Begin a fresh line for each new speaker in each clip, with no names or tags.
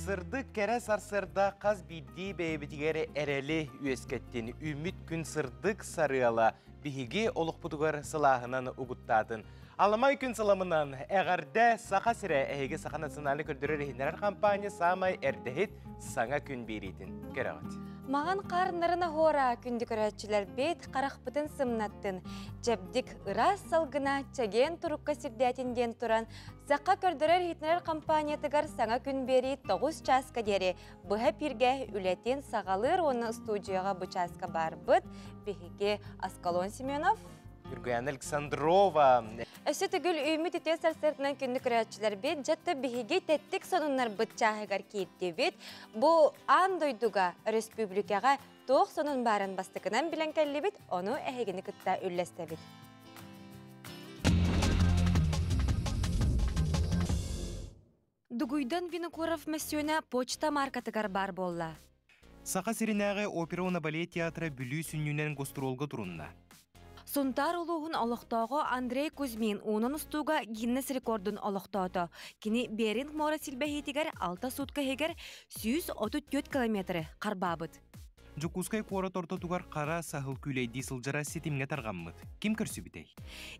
Сырдык кэрэ сарсыарда хас биирдии бэйэбитигэр эрэли үөскэттин, үүммүт күн сырдык сарыала биһиги олохпутугар сылааһынан угуттаатын. Аламай күн сыламынан эҕэрдэ Саха сирэ эһиги Саха национальнай көрдөрөр-иһитиннэрэр компания саамай эрдэһит саҥа күн биэриитин көрөҕүт.
Маҕан хаарнарын оһуора күндү көрөөччүлэрбит харахпытын сымнаттын, чэбдик ыраас салгына чэгиэн турукка сирдээтин диэн туран Саха көрдөрөр-иһитиннэрэр компаниятыгар саҥа күн биэрии 9 чааска диэри быһа эпииргэ үлэтин саҕалыыр уонна устуудьуйаҕа бу чааска барбыт биһиги Аскалон Семенов,
Юргаяна Александрова.
Өссө төгүл үүммүт үтүө сарсыардынан күндү көрөөччүлэрбит, дьэ биһиги тэттик сонуннарбыт чааһыгар киирдибит. Бу аан дойдуга, өрөспүүбүлүкэҕэ туох сонун баарын бастакынан билэн кэллибит, ону эһигини кытта үллэстэбит. Дугуйдан Винокуров мөссүөнэ почта маркатыгар баар буолла.
Саха сиринээҕи опера уонна балет театра Бүлүү сүнньүнэн гастролга турунна.
Сунтаар улууһун олохтооҕо Андрей Кузьмин уунан устууга Гиннес рекордун олохтоото. Кини Беринг муора силбэһиитигэр алта суутка иһигэр 134 километры харбаабыт.
Дьокуускай куорат ортотугар хара саһыл күүлэйдии сылдьара ситимҥэ тарҕаммыт. Ким көрсүбүтэй?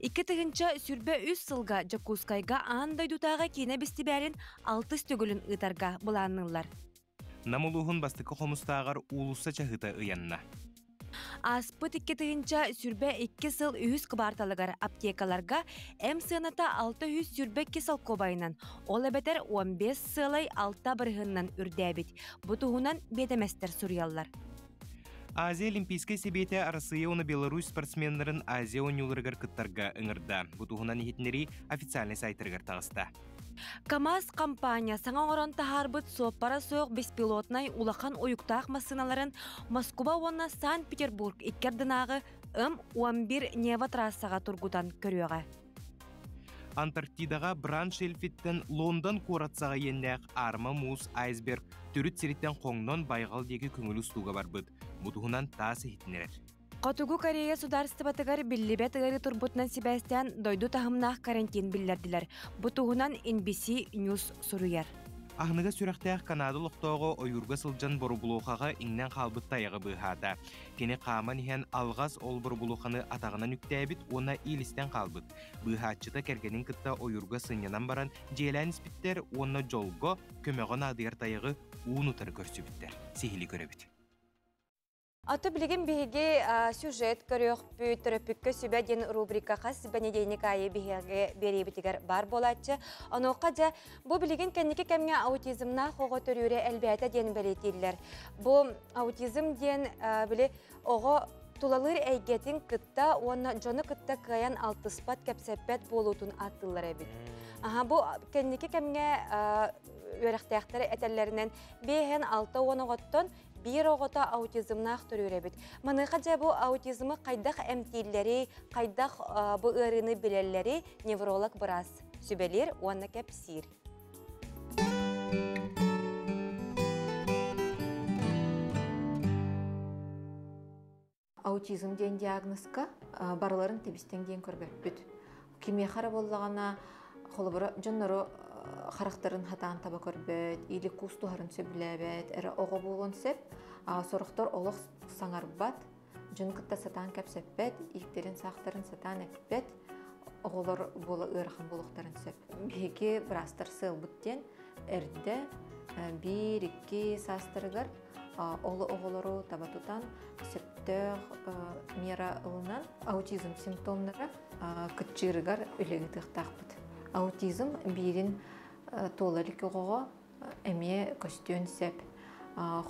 2023 сылга Дьокуускайга аан дойдутааҕы киинэ бэстибээлин алтыс төгүлүн ыытарга былаанныыллар.
Нам улууһун бастакы хомустааҕар уулусса чаһыыта ыйанна.
Ааспыт 2022 сыл үһүс кыбаарталыгар аптекаларга эм сыаната 622 солкуобайынан, ол эбэтэр 15 сыалай 6 бырыһыанынан үрдээбит. Бу туһунан биэдэмэстэр суруйаллар.
Азия Олимпийскай сэбиэтэ Арассыыйа уонна Беларусь спортсменнарын Азия оонньууларыгар кыттарга ыҥырда. Бу туһунан иһитиннэрии официальнай сайтарыгар таҕыста.
КАМАЗ компания саҥа оҥорон таһаарбыт суоппара суох беспилотнай улахан уйуктаах массыыналарын Москуба уонна Санкт-Петербург икки ардынааҕы М-11 Нева трассаҕа тургутан көрүөҕэ.
Антарктидаҕа Браншельфиттэн Лондон куорат саҕа иэннээх аарма муус айсберг төрүт сириттэн хоҥнон байҕал диэки көҥүл устууга барбыт. Бу туһунан ТАСС иһитиннэрэр.
Хотугу Корея судаарыстыбатыгар биллибэт ыарыы турбутунан сибээстээн дойду таһымнаах карантин биллэрдилэр. Бу туһунан NBC News суруйар.
Аһыныгас сүрэхтээх Канада олохтооҕо ойуурга сылдьан борубулуохаҕа иҥнэн хаалбыт тайаҕы быыһаата. Кини хааман иһэн алҕас ол борубулуоханы атаҕынан үктээбит уонна иилистэн хаалбыт. Быыһааччыта кэргэнин кытта ойуурга сынньанан баран дьиэлээн испиттэр уонна дьолго, көмөҕө наадыйар тайаҕы уун-утары көрсүбүттэр. Сиһилии көрөбүт.
Аты билигин биһиги сюжет көрүөхпүт, төрөппүккэ сүбэ диэн рубрика хас бэнидиэнньик аайы биһиги биэриибитигэр баар буолааччы. Онуоха дьэ бу билигин кэнники кэмҥэ аутизмнаах оҕо төрүүрэ элбээтэ диэн бэлиэтииллэр. Бу аутизм диэн били оҕо тулалыыр эйгэтин кытта уонна дьону кытта кыайан алтыспат, кэпсэппэт буолуутун ааттыыллар эбит. Аха бу кэнники кэмҥэ үөрэхтээхтэр этэллэринэн биэһэн 60 оҕоттон биир оҕото аутизмнаах төрүүр эбит. Маныаха дьэ бу аутизмы хайдах эмтииллэрий, хайдах бу ыарыыны билэллэрий невролог быраас сүбэлиир уонна кэпсиир.
Аутизм диэн диагнозка барыларын тэбистэн диэн көрбөппүт. Кимиэхэ эрэ буоллаҕына, холобура, дьоннору харахтарын хатаан таба көрбөт, или куустуһарын сөбүлээбэт эрэ оҕо буолуон сөп. Сорохтор олох саҥарбат, дьону кытта сатаан кэпсэппэт, ииктэрин-саахтарын сатаан эппэт оҕолор буола ыарахан буолуохтарын сөп. Биһиги быраастар сыалбыт диэн эрдэ биир-икки саастарыгар ол оҕолору таба тутан сөптөөх мера ылынан аутизм симптомнара кыччыырыгар үлэ ыытыахтаахпыт. Аутизм биирин туола илик оҕоҕо эмиэ көстүөн сөп.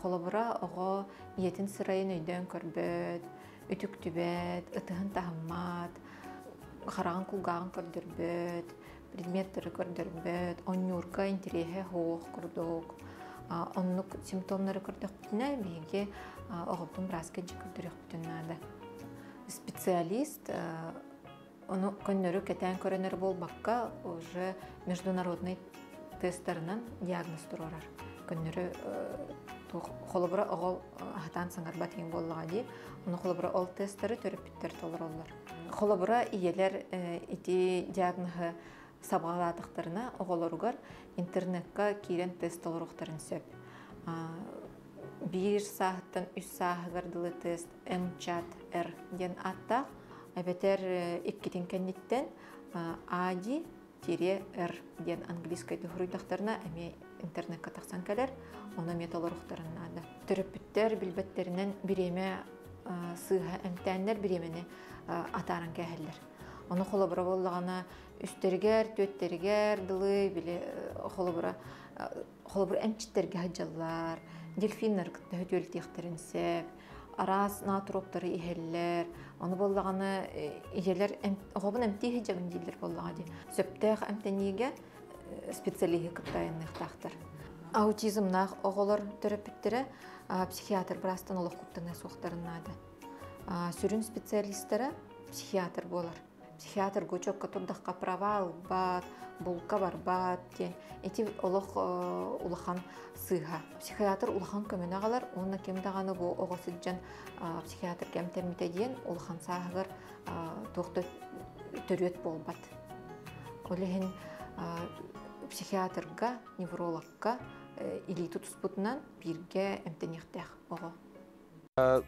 Холобура, оҕо ийэтин сырайын өйдөөн көрбөт, үтүктүбэт, ытыһын таһыммат, хараҕын кулгааҕын көрдөрбөт, предметтэри көрдөрбөт, онньуурга интэриэһэ суох курдук. Оннук симптомнары көрдөхпүтүнэ, биһиги оҕобутун бырааска илдьэ көрдөрүөхпүтүн наада. Специалист ону көннөрү кэтээн көрөнөр буолбакка, уже международный тесттарынан диагноз туруорар. Көннөрү холобура оҕо аһатаан саҥарбат иһин буоллаҕа дии. Ону холобура ол тесттары төрөппүттэр толороллор. Холобура ийэлэр ити диагноһы Сабаҕалаатахтарына оҕолоругар интернекка киирэн тест толоруохтарын сөп. Биир сааһыттан үс сааһыгар дылы тест МЧАТ-Р диэн ааттаах, эбэтэр иккитин кэнниттэн АДИ тире-Р диэн английскай суруйдахтарына эмиэ интернекка тахсан кэлэр, ону эмиэ толоруохтарын наада. Төрөппүттэр билбэттэринэн бириэмэ сыыһа эмтээннэр бириэмэни атааран кээһэллэр. Ону холобура буоллаҕына үстэригэр, түөттэригэр дылы били холобура холобур эмчиттэргэ сылдьаллар, дельфиннары кытта сөтүөлтүөхтэрин сөп, араас наотроптары иһэллэр. Ону буоллаҕына ийэлэр оҕобун эмтии сылдьабын дииллэр буоллаҕа дии. Сөптөөх эмтэниигэ специалиһы кытта айанныахтаахтар. Аутизмнаах оҕолор төрөппүттэрэ психиатр быраастан олох куттаныа суохтарын наада. Сүрүн специалистара психиатр буолар. Психиатр гучокка турдахха права ылбат, булка барбат диэн ити олох улахан сыыһа. Психиатр улахан көмөнү аҕалар уонна ким даҕаны бу оҕо сылдьан психиатрга эмтэммитэ диэн улахан сааһыгар туох да төрүөт буолбат. Ол иһин психиатрга, неврологка илии тутуспутунан бииргэ эмтэниэхтээх оҕо.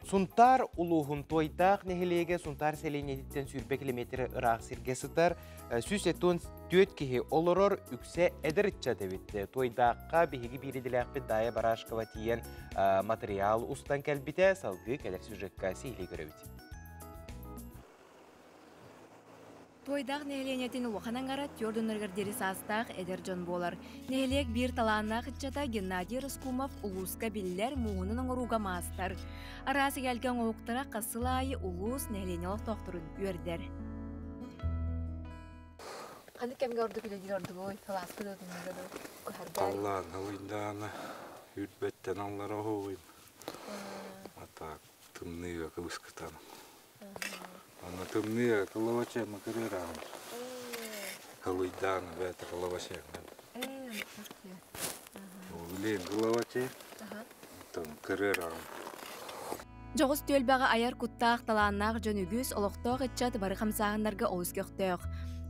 Сунтаар улууһун Туойдаах нэһилиэгэ Сунтаар сэлиэнньэтиттэн 20 километр ыраах сиргэ сытар. 174 киһи олорор, үксэ эдэр ыччат эбит. Туойдаахха биһиги биир идэлээхпит Дая Барашкова тиийэн материал устан кэлбитэ, салгыы кэлэр сюжекка сиһилии көрөбүт.
Туойдаах нэһилиэнньэтин улахан аҥара түөрт уоннарыгар диэри саастаах эдэр дьон буолар. Нэһилиэк биир талааннаах ыччата Геннадий Рыскумов улууска биллэр мууһунан оҥорууга маастар. Араас эгэлгэ оҥоһуктара хас сыл аайы улуус нэһилиэнньэ олохтоохторун үөрдэр. Ханнык кэмҥэ ордук үлэлиир ордугуй? Кылааска да тымныыга да куһарга?
Таллаан ылыйдаана үрбэттэн аллара оһугуйм. А так тымныыга кыбыскытан. Аны тымныы кылабача макырыараан. Халыйдаан бэйэтэ кылабача. Билиэн кылабача. Оттон кырыараан.
Дьоҕус түөлбэҕэ айар куттаах, талааннаах дьон үгүс, олохтоох ыччат бары хамсааһыннарга олус көхтөөх.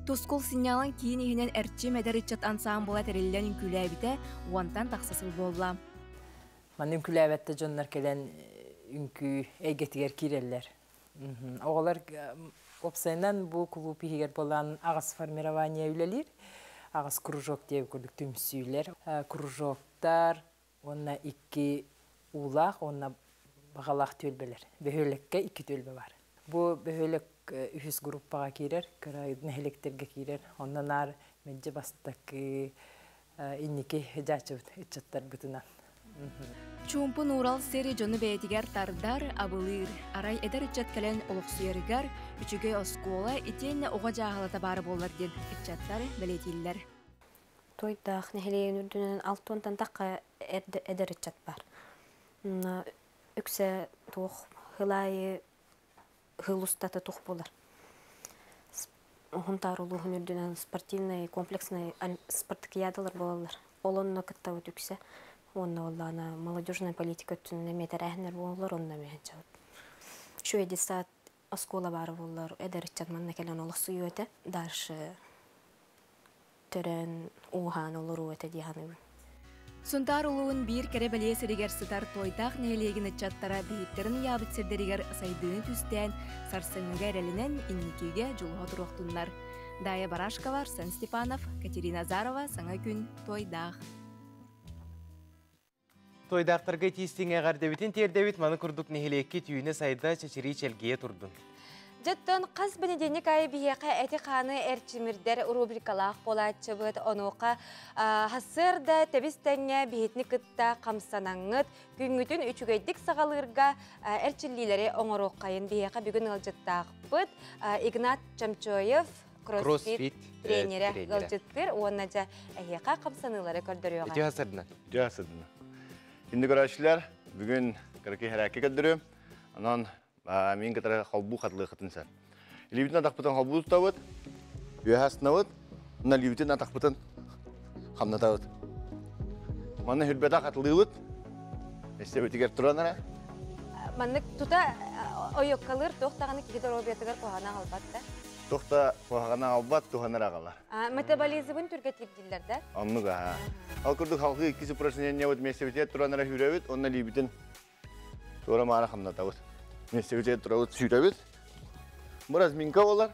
Тускул сынньалаҥ киин иһинэн Эрчим эдэр ыччат ансаамбыла тэриллэн үҥкүүлээбитэ уонтан тахса сыл буолла.
Манна үҥкүүлээбэт да дьоннор кэлэн үҥкүү эйгэтигэр киирэллэр. Оҕолор уопсайынан бу кулууп иһигэр буолан аҕыс формирование үлэлиир. Аҕыс кружок диэбит курдук түмсүүлэр. Кружоктар уонна икки уулаах уонна баҕалаах түөлбэлэр. Бөһүөлэккэ икки түөлбэ бар. Бу бөһүөлэк үһүс группаҕа киирэр, кыра нэһилиэктэргэ киирэр. Онно наар мэлдьи бастакы инники дьаачыбыт ыччаттарбытынан.
Чуумпу нуурал сири дьону бэйэтигэр тардар, абылыыр. Арай эдэр ыччат кэлэн олохсуйарыгар үчүгэй оскуола итиэннэ оҕо дьааһылата баара буоллар диэн ыччаттар бэлиэтииллэр.
Туойдаах нэһилиэгин үрдүнэн алтыантан тахха эдэр ыччат бар. Үксэ туох хылаайы хыл устата тух буолар. Хунтаар улууһун үрдүнэн спортивный комплексный спартакиадалар буолаллар. Ол онно кыттабыт үксэ. Уонна оллаана молодежная политика өттүнэн эмиэ тэрээһиннэр буолаллар, онно эмиэ сылдьабыт. Үчүгэй детсад оскуола баара буоллар, эдэр ыччат манна кэлэн олохсуйуо этэ. Дальше төрөөн, ууһаан олоруо этэ дии саныыбын.
Сунтаар улууһун биир кэрэ бэлиэ сиригэр сытар Туойдаах нэһилиэгин ыччаттара биһиктэрин ыйаабыт сирдэригэр сайдыыны түстээн, сарсыҥҥыга эрэлинэн инникигэ дьулуһа туруохтуннар. Дая Барашкова, Арсен Степанов, Катерина Азарова, Саҥа күн, Туойдаах.
Туойдаахтарга итиистиҥ эҕэрдэбитин тиэрдэбит, маны курдук нэһилиэккит үүнэ-сайда, чэчирии чэлгийэ турдун.
Дьэттэн хас бэнидиэнньик аайы биһиэхэ эти-хааны эрчимирдэр рубрикалаах буолааччыбыт. Онуоха хассыарда тэбис тэҥҥэ биһитини кытта хамсанаҥҥыт, күҥҥүтүн үчүгэйдик саҕалыырга эрчиллиилэри оҥоруоххайын биһиэхэ бүгүн ыалдьыттаахпыт Игнат Чамчоев, кроссфит тренерэ ыалдьыттыыр уонна дьэ эһиэхэ хамсаныылары көрдөрүөҕэ.
Үтүө сырдына.
Үтүө сырдына. Инди көрөөччүлэр, бүгүн кыракый хэрээккэ көрдөрүөм. Онон мин кытары холбуу хатылыахытын сөп. Илиибитин атахпытын холбуу тутабыт, үөһэ астынабыт, уонна илиибитин атахпытын хамнатабыт. Манна хүрбэтэх хатылыыбыт, эстэбитигэр туран эрэ.
Маннык тута ойоккалыыр туох даҕаны киһи доруобуйатыгар куһаҕаны аҕалбат да?
Тухта куһаҕаны аҕалбат, туһанар аҕалар.
Метаболизмын түргэтик дииллэр да?
Оннук аха. Ол курдук халгыы иккис упражнениябыт миэстэбитигэр туран эрэ сүүрэбит, уонна илиибитин туора-маара хамнатабыт. Миэстэбитигэр турабыт, сүүрэбит. Бу разминка буолар.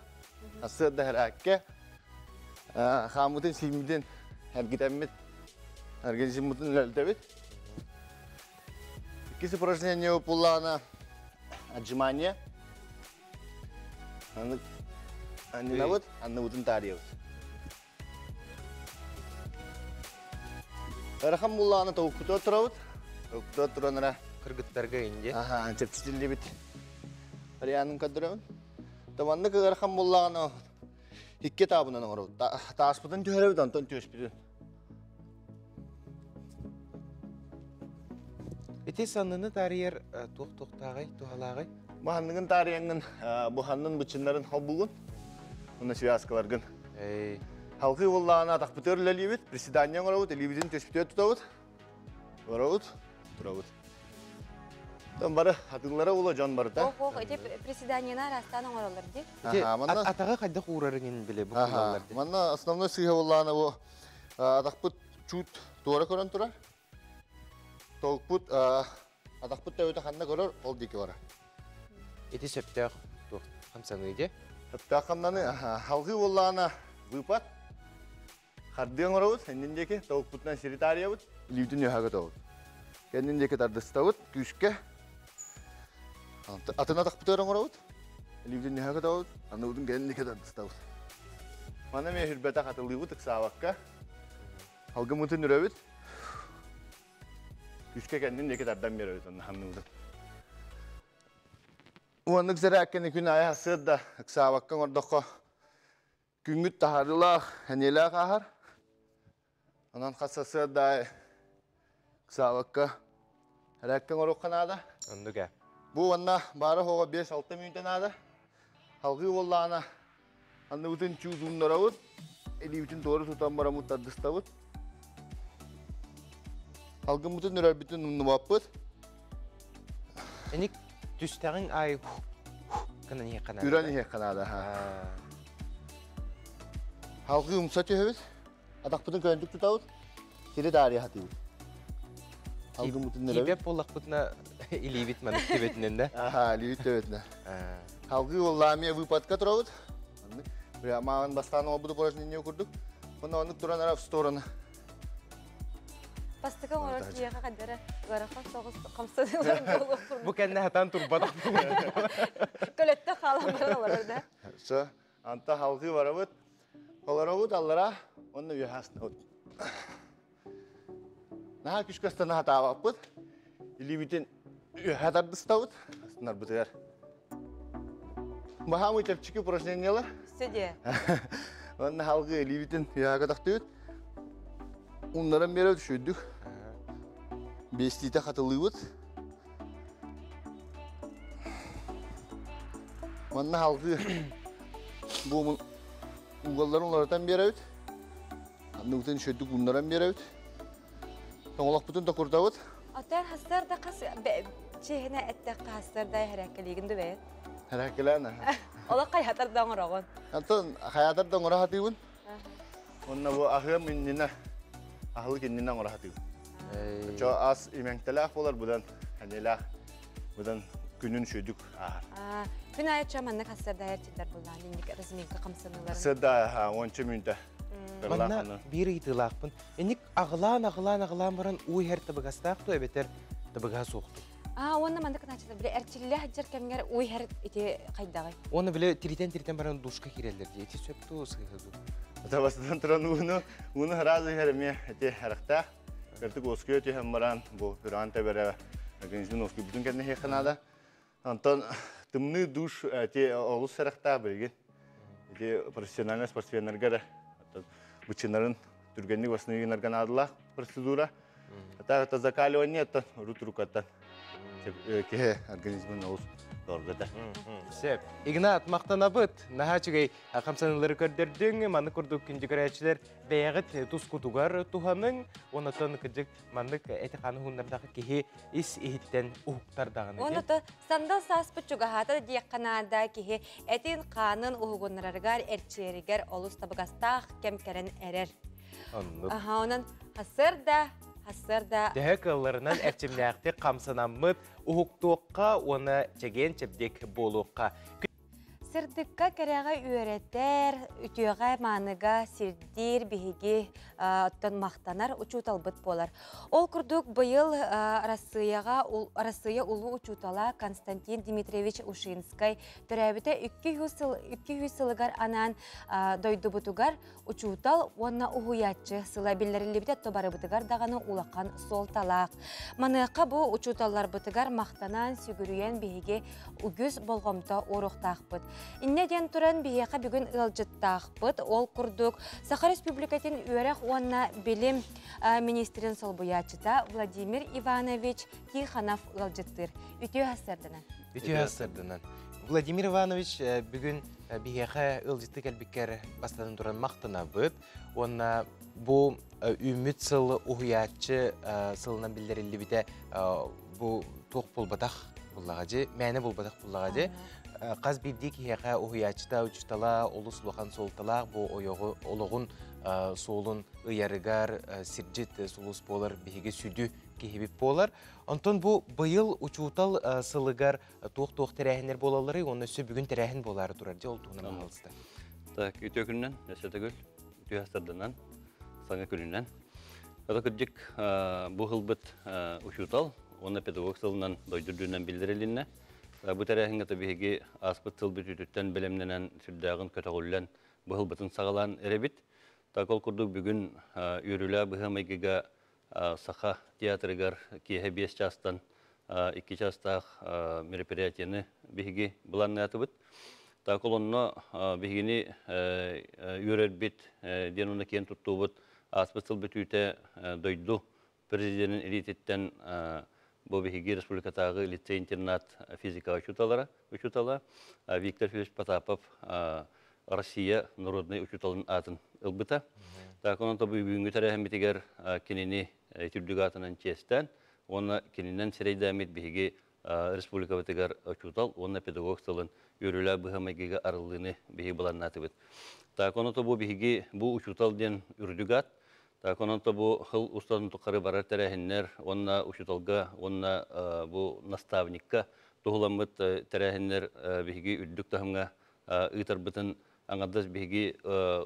Сарсыарда хэрээккэ хааммытын, сииммитин эргитэммит, организммытын үлэлтэбит. Иккис упражнение буоллаҕына отжимание. Аннынабыт, анныбытын таарыйабыт. Ыарахан буллаҕына тобукпутугар турабыт. Тобукпутугар туран эрэ
Кыргыттарга инде.
Аха, чэпчэтиллибит варианын көрдөрөбүн. Маннык ыарахан буллаҕына икки этабынан оҥоробут. Тааспытын түһэрэбит, онтон түөспүтүн.
Ити санныны таарыйар туох туохтааҕый, туһалааҕый?
Бу ханныгын таарыйаҥҥын, бу ханнын быччыннарын холбуугун, уонна связкаларгын. Халгыы буоллаҕына атахпытыгар үлэлиибит, приседание оҥоробут, илиибитин түспүтүгэр тутабыт, оҥоробут, турабыт. Тон бары атыылара ула дьон барыта.
Ох, ох, ити приседаниены араастаан оҥороллор дии.
Атаҕы хайдах уурарыҥын биле бу кулаллар
дии. Манна основной сыыһа буоллаҕына бу атахпыт чуут туора көрөн турар. Толкпут атахпыт төбөтө ханна көрөр, ол диэки барар.
Ити сөптөөх туох хамсаныы дии?
Сөптөөх хамнаны халгыы буоллаҕына выпад. Хардыы оҥоробут, иннин диэки толкпутунан сири таарыйабыт, илиибитин үөһэ көтөбүт. Кэннин диэки тардыстабыт күүскэ. Атын атахпытыгар оҥоробут, илиибитин үөһэ көтөбүт, анныбытын кэннин диэки тардыстабыт. Маны эмиэ үрбэтэх атылыыбыт ыксаабакка. Алгыммытын үрөбүт. Күскэ кэннин диэки тардан биэрэбит онно ханныбытын. Уоннык зэрээккэни күн аайы сыат да ыксаабакка оҥордоххо күҥҥүт таһаарыылаах, эниэлээх ааһар. Онон хас сарсыарда да аайы ыксаабакка эрээккэ оҥоруохха наада.
Оннук ээ.
Бу уонна баара суоҕа 5-6 мүнүүтэ наада. Салгыы буоллаҕына Анныбытын чуутуннарабыт, илиибитин туора тутан бараммыт тардыстабыт. Алгыммытын үрэрбитин умнубаппыт.
Эник түстэҕиҥ аайы гынан иһиэххэ наада.
Үрэн иһиэххэ наада. Халгыы умса түһэбит. Атахпытын көөнтүк тутабыт. Сири таарыйа хатыыбыт. Алгыммытын үрэбит.
Тиийбэт буоллахпытына илиибит маннык төбөтүнэн да.
Аха, илиибит төбөтүнэн. Халгыы уоллаамия выпадка турабыт. Маннык прямо бастаан оҥорбут упражнение курдук. Онно оннук туран ара в сторону.
Бастакы оҥорор киһиэхэ хаддара ыарахан соҕус хамсаныылар буолуох курдук.
Бу кэннэ хатан турбатах.
Көлөттө хаалан баран олорор да.
Все, анта халгыы барабыт. Олоробут аллара, онно үөһэ астынабыт. Наһаа күскэ астана хатаабаппыт. Илиибитин үөһэ тардыстабыт, астынарбытыгар. Баһаамый чэпчэки упражнениялар.
Сидие.
Онно халгыы илиибитин үөһэ көтөхтүбүт. Уннаран биэрэ түшүйдүк. Биэстиитэ хатылыыбыт. Манна халгыы буомун угалларын уларытан биэрэбит. Анныбытын үчүгэйдик ууннаран биэрэбит. Тоҥолохпутун токурдабыт.
Отон хастар да хас чиэһинэ эттэххэ хастар да хэрээккэлиигин да бэйэт.
Хэрээккэлээн.
Олох хайатар да оҥороҕун.
Антон хайатар да оҥоро сатыыбын. Онно бу аһыам иннинэ аһылык иннинэ оҥоро сатыыбын. Чо ас имэҥтэлээх буолар быдан ханилаах быдан күнүн сүдүк ааһар.
Күн аайы ча маннык хастарда эрчиллэр буллаан инник разминка хамсаныыларын.
Сыда уонча мүнтэ.
Манна биир ыйытыылаахпын. Инник аҕылаан аҕылаан аҕылаан баран уу иһэр табыгастаах дуо эбэтэр табыгаһа суох дуо?
Аа, уонна маннык началар биле эрчиллэ сылдьар кэмҥэр уу иһэр ити хайдаҕый?
Уонна биле тиритэн-тиритэн баран душка киирэллэр дии. Ити сөп дуо сыыһа дуо?
Табастан туран ууну, ууну сразу иһэр эмиэ ити харахтаах. Кыртык уоскуйа түһэн баран, бу күрэҕин тэбэрэ организмын уоскуйбутун кэннэ иһиэххэ наада. Онтон тымныы душ ити олус сэрэхтээх билигин. Ити профессиональный спортсменнарга эрэ бычынарын түргэнник восстановить наадалаах процедура. Это закаливание, это рут рукаттан. Киһи организмын олус доргутар.
Сөп. Игнат, махтанабыт. Наһаа үчүгэй хамсаныылары көрдөрдүҥ. Маннык курдук күндү көрөөччүлэр бэйэҕит тускутугар туһаныҥ. Онотон кырдьык маннык эти-хааны уһуннардаах киһи ис иһиттэн уһуктар даҕаны.
Оното сандал сааспыт чугаһаата диэххэ наада киһи этин-хаанын уһугуннарарыгар, эрчийэригэр олус табыгастаах кэм кэлэн эрэр.
Оннук.
Аха, онон хассыарда, хассыарда
Төһө кыалларынан эрчимнээхтик хамсанаммыт уһуктуохха уонна чэгиэн-чэбдик буолуохха.
Сырдыкка кэрэҕэ үөрэтэр, үтүөҕэ мааныга сирдиир биһиги оттон махтанар учууталбыт буолар. Ол курдук быйыл Арассыыйаҕа Арассыыйа улуу учуутала Константин Дмитриевич Ушинскай төрөөбүтэ 200 сылыгар анаан дойдубутугар Учуутал уонна уһуйааччы сыла биллэриллибитэ барыбытыгар даҕаны улахан суолталаах. Маныаха бу учууталларбытыгар махтанан, сүгүрүйэн биһиги үгүс болҕомто ууруохтаахпыт. Инньэ диэн туран биһиэхэ бүгүн ыалдьыттаахпыт. Ол курдук Саха Республикатын үөрэх уонна билим министрин солбуйааччыта Владимир Иванович Тихонов ыалдьыттыыр. Үтүө сарсыарданан.
Үтүө сарсыарданан. Владимир Иванович бүгүн биһиэхэ ыалдьытты кэлбиккэр бастатан туран махтанабыт уонна бу үүммүт сыл уһуйааччы сылынан биллэриллибитэ бу туох буолбатах буллаҕа дьи мээнэ буолбатах буллаҕа дьи хас биирдии киһиэхэ уһуйааччыта учуутала олус улахан суолталаах бу ойоҕу олоҕун суолун ыйарыгар сирдьит сулус буолар биһиги сүдү киһибит буолар онтон бу быйыл учуутал сылыгар туох-туох тэрээһиннэр буолалларый уонна өссө бүгүн тэрээһин буолаары турар дьэ ол туһунан баһаалыста.
Так, үтүө күнүнэн, өссө төгүл үтүө астарданан, саҥа күнүнэн. Ата кырдьык бу ылбыт учуутал уонна педагог сылынан дойду үрдүнэн биллэрилиннэ. Бу тэрээһиҥҥэ биһиги ааспыт сыл бүтүүтүттэн бэлэмнэнэн, сүрдээҕин көтөҕүллэн быһылбытын саҕалаан эрэбит. Так ол курдук бүгүн үөрүүлээх быһыы-майгыга Саха театрыгар киэһэ 5 чаастан 2 чаастаах мероприятиены биһиги былааннаатыбыт. Так ол онно биһигини үөрэрбит диэн уонна киэн туттуубут ааспыт сыл бүтүүтэ дойду президенин илиититтэн бу биһиги республикатааҕы лицей-интернат физика учууталара учуутала Виктор Филиппович Потапов Россия народнай учууталын аатын ылбыта. Так онон бүгүҥҥү тэрээһиммитигэр кинини үрдүк аатынан чиэстээн уонна кининэн сирэйдээммит биһиги республикабытыгар учуутал уонна педагог сылын үөрүүлээх быһа-майгыга арыллыыны биһиги былааннаатыбыт. Так онон бу биһиги бу учуутал диэн үрдүк аат. Так онон бу сыл устатын тухары барар тэрээһиннэр уонна учууталга уонна бу наставникка туһуламмыт тэрээһиннэр биһиги үрдүк таһымҥа ыытарбытын аҥардас биһиги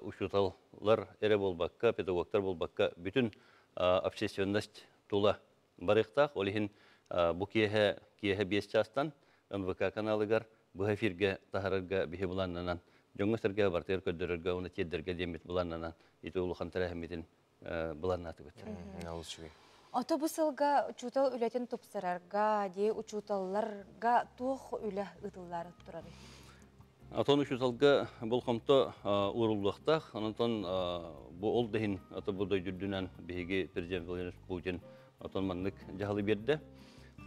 учууталлар эрэ буолбакка, педагогтар буолбакка, бүтүн общественность тула барыахтаах. Ол иһин бу киэһэ киэһэ 5 чаастан НВК каналыгар быһа эфиргэ таһарарга биһи былааннанан, дьоҥҥо-сэргэҕэ барытыгар көрдөрөргө уонна тиэрдэргэ диэммит былааннанан ити улахан тэрээһиммитин былааннаатыбыт.
Олус үчүгэй.
Ото бу сылга учуутал үлэтин тупсарарга, дии учууталларга туох үлэ ыытыллаары турарый?
Отон учууталга болҕомто ууруллуохтаах. Онтон бу ол да иһин ото бу дойду үрдүнэн биһиги президент Владимир Путин отон маннык дьаһалы биэрдэ.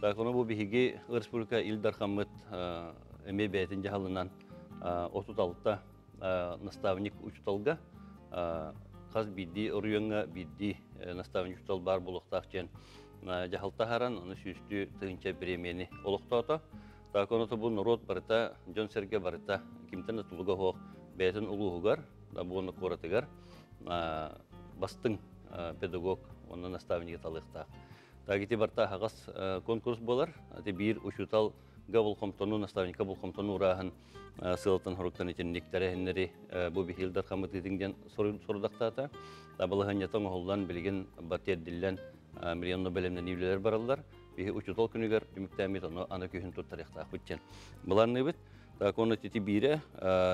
Так ону бу биһиги республика Ил Дархаммыт эмиэ бэйэтин дьаһалынан 36 наставник учууталга хас биирдии оройуоҥҥа биирдии наставник учуутал баар буолуохтаах диэн дьаһал таһааран, ону сүүстүү тыһыынча бириэмийэни олохтоото. Так ону бу норуот барыта, дьон-сэргэ барыта кимтэн да тулуга суох бэйэтин улууһугар, уонна куоратыгар бастыҥ педагог уонна наставнигы талыахтаах. Так ити барыта аһаҕас конкурс буолар. Ити биир учуутал болҕомтону, наставникка болҕомтону урааһын сыалтан хоруктан итинник тэрээһиннэри бу биһиил дархаммытыытын диэн сорудахтаата. Балаһыанньата оҥоһуллан билигин тиэрдиллэн миллионно бэлэмнэнии үлэлэр бараллар. Биһи учуутал күнүгэр түмүктээммит ону аны күһүн туттарыахтаахпыт диэн былаанныыбыт. Так оны тити биирэ,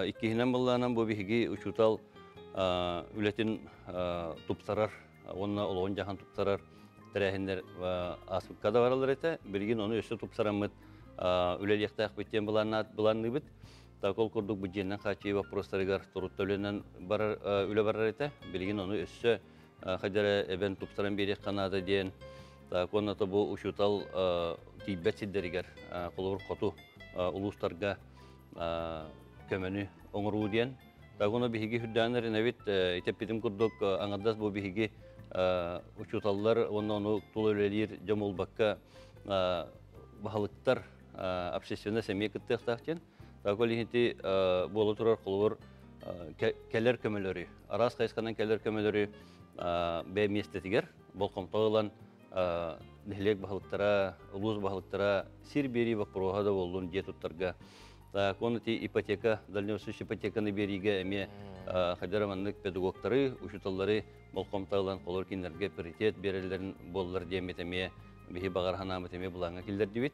иккиһинэн былаанан бу биһиги учуутал үлэтин тупсарар уонна олоҕун дьаһан тупсарар тэрээһиннэр ааспыкка да бараллар этэ. Билигин ону өссө тупсараммыт үлэлиэхтээхпит диэн былаанныыбыт. Так ол курдук бу дьиэннэн хааччыйыы боппуруостарыгар турутта үлэнэн барар үлэ барар этэ. Билигин ону өссө хайдара эбэн тупсаран биэриэххэ наада диэн. Так уонна бу учуутал тиийбэт сирдэригэр холобур хоту улуустарга көмөнү оҥоруу диэн. Тагуна биһиги хүрдээнер инэбит итеппитим курдук аңардас бу биһиги учууталлар уонна ону тул үлэлиир дьон буолбакка баһылыктар общественность эмиэ кыттыахтаах диэн. Такол иһити буола турар холобур кэлэр көмөлөрү, араас хайысханан кэлэр көмөлөрү бэйэ миэстэтигэр болҕомто ылан нэһилиэк баһылыктара, улуус баһылыктара сир биэрии боппуруоһа да буоллун дьиэ туттарга. Так, он ити ипотека, дальневосточный ипотеканы биэриигэ эмиэ хайдара маннык педагогтары, учууталлары болҕомто ылан холор кинилэргэ приоритет биэрэллэрин буоллар диэммит эмиэ биһи баҕар санаамыт эмиэ былааҥҥа киллэрдибит.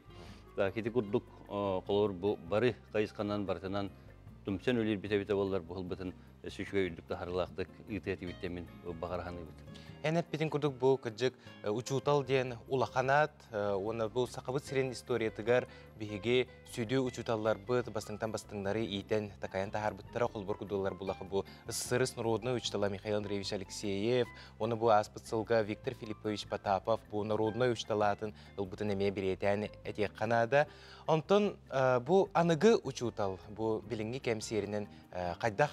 Так, ити курдук холор бу бары хайысханан барытынан түмсэн үлэлиирбит эбитэ буоллар бу ылбытын өссө үчүгэй үрдүк таһарылаахтык ыытыа этибит диэммин баҕара саныыбыт.
Эн эппитин курдук бу кыдьык учуутал диэн улаханаат уонна бу сахабыт сирин историятыгар биһиги сүдү учууталларбыт бастыҥтан бастыҥнары иитэн такайан таһаарбыттара холбор кудуллар булаха бу СССР народный учителя Михаил Андреевич Алексеев, оны бу ааспыт сылга Виктор Филиппович Потапов бу народный учителатын ылбытын эмиэ бириэтээн этиэххэ наада. Онтон бу аныгы учуутал бу билиҥҥи кэм сиэринэн хайдах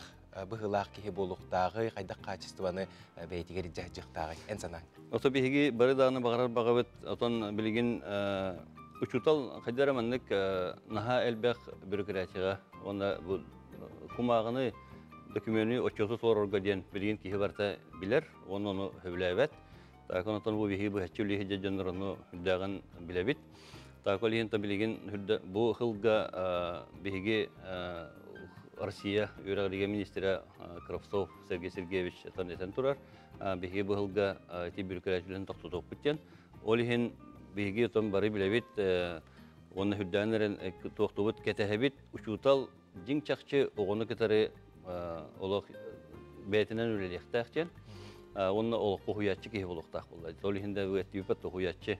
быһыылаах киһи буолуохтааҕый, хайдах качествоны бэйэтигэр дьаһдьыахтааҕый эн санааҥ?
Ото биһиги бары даҕаны баҕарар баҕабыт, отон билигин учуутал хайдара маннык наһаа элбэх бюрократияҕа уонна бу кумааҕыны документы отчету толорорго диэн билигин киһи барыта билэр уонна ону сөбүлээбэт. Так онтон бу биһиги быһаччы үлэһит дьоннор ону үрдээҕин билэбит. Так ол иһин билигин бу сылга биһиги Россия үөрэҕиригэ министрэ Кравцов Сергей Сергеевич этэн турар. Биһиги бу сылга ити бюрократияларын тохтотуохпут диэн. Ол иһин биһиги отон бары билэбит уонна үрдээн туохтубут кэтэһэбит учуутал дьиҥ чахчы оҕону кытары олох бэйэтинэн үлэлиэхтээх диэн. Уонна олоххо уһуйааччы киһи буолуохтаах буолла. Ол иһин да үөттүүпэт уһуйааччы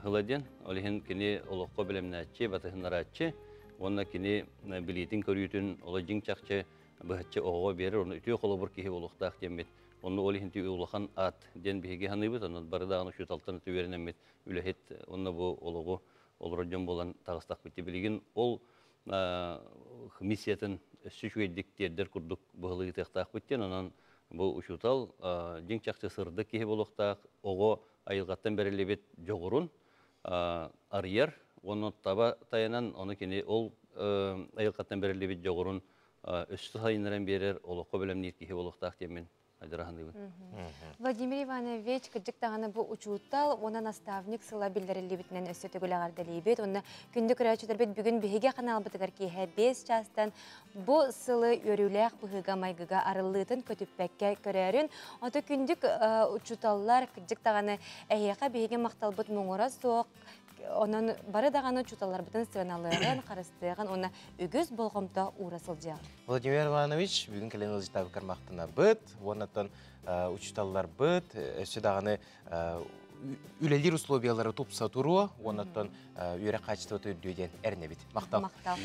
хыла диэн. Ол иһин кини олоххо билэмнээччи, батыһыннарааччы, уонна кини билиитин көрүүтүн оло дьиҥ чахчы быһаччы оҕоҕо биэрэр, онно үтүө холобур киһи буолуохтаах диэммит. Онно ол иһин улахан аат диэн биһиги саныыбыт, онно бары даҕаны учууталтан үөрэнэммит үлэһит, онно бу олоҕу олорор дьон буолан таҕыстахпыт. Билигин ол миссиятын өссө үчүгэйдик тиэрдэр курдук быһылыытыахтаахпыт диэн, онон бу учуутал дьиҥ чахчы сырдык киһи буолуохтаах, оҕо айылҕаттан бэриллибит дьоҕурун арыйар, уонна таба тайанан, ону кини ол айылҕаттан бэриллибит дьоҕурун өссө сайыннаран биэрэр, олоххо бэлэмниир киһи буолуохтаах диэммин айдараһаныыбын.
Владимир Иванович, кырдьык даҕаны бу учуутал уонна наставник сыла биллэриллибитинэн өссө төгүл эҕэрдэлиибит. Уонна күндү көрөөччүлэрбит бүгүн биһиги ханаалбытыгар киэһэ 5 чаастан бу сылы үөрүүлээх быһыыга майгыга арыллыытын көтүппэккэ көрөөрүн. Ото күндүк учууталлар кырдьык даҕаны эһиэхэ биһиги махталбыт муҥура суох. Онон бары даҕаны учууталларбытын сыаналыаҕын, харыстыаҕын уонна үгүс болҕомто уура сылдьыаҕын.
Владимир Иванович, бүгүн кэлэн ыалдьыттаабыккар махтанабыт, уоннаттан учууталларбыт, өссө даҕаны үлэлиир условиялары тупса туруо, уоннаттан үөрэх качествота үрдүө диэн эрэнэбит. Махтал.
Махтал.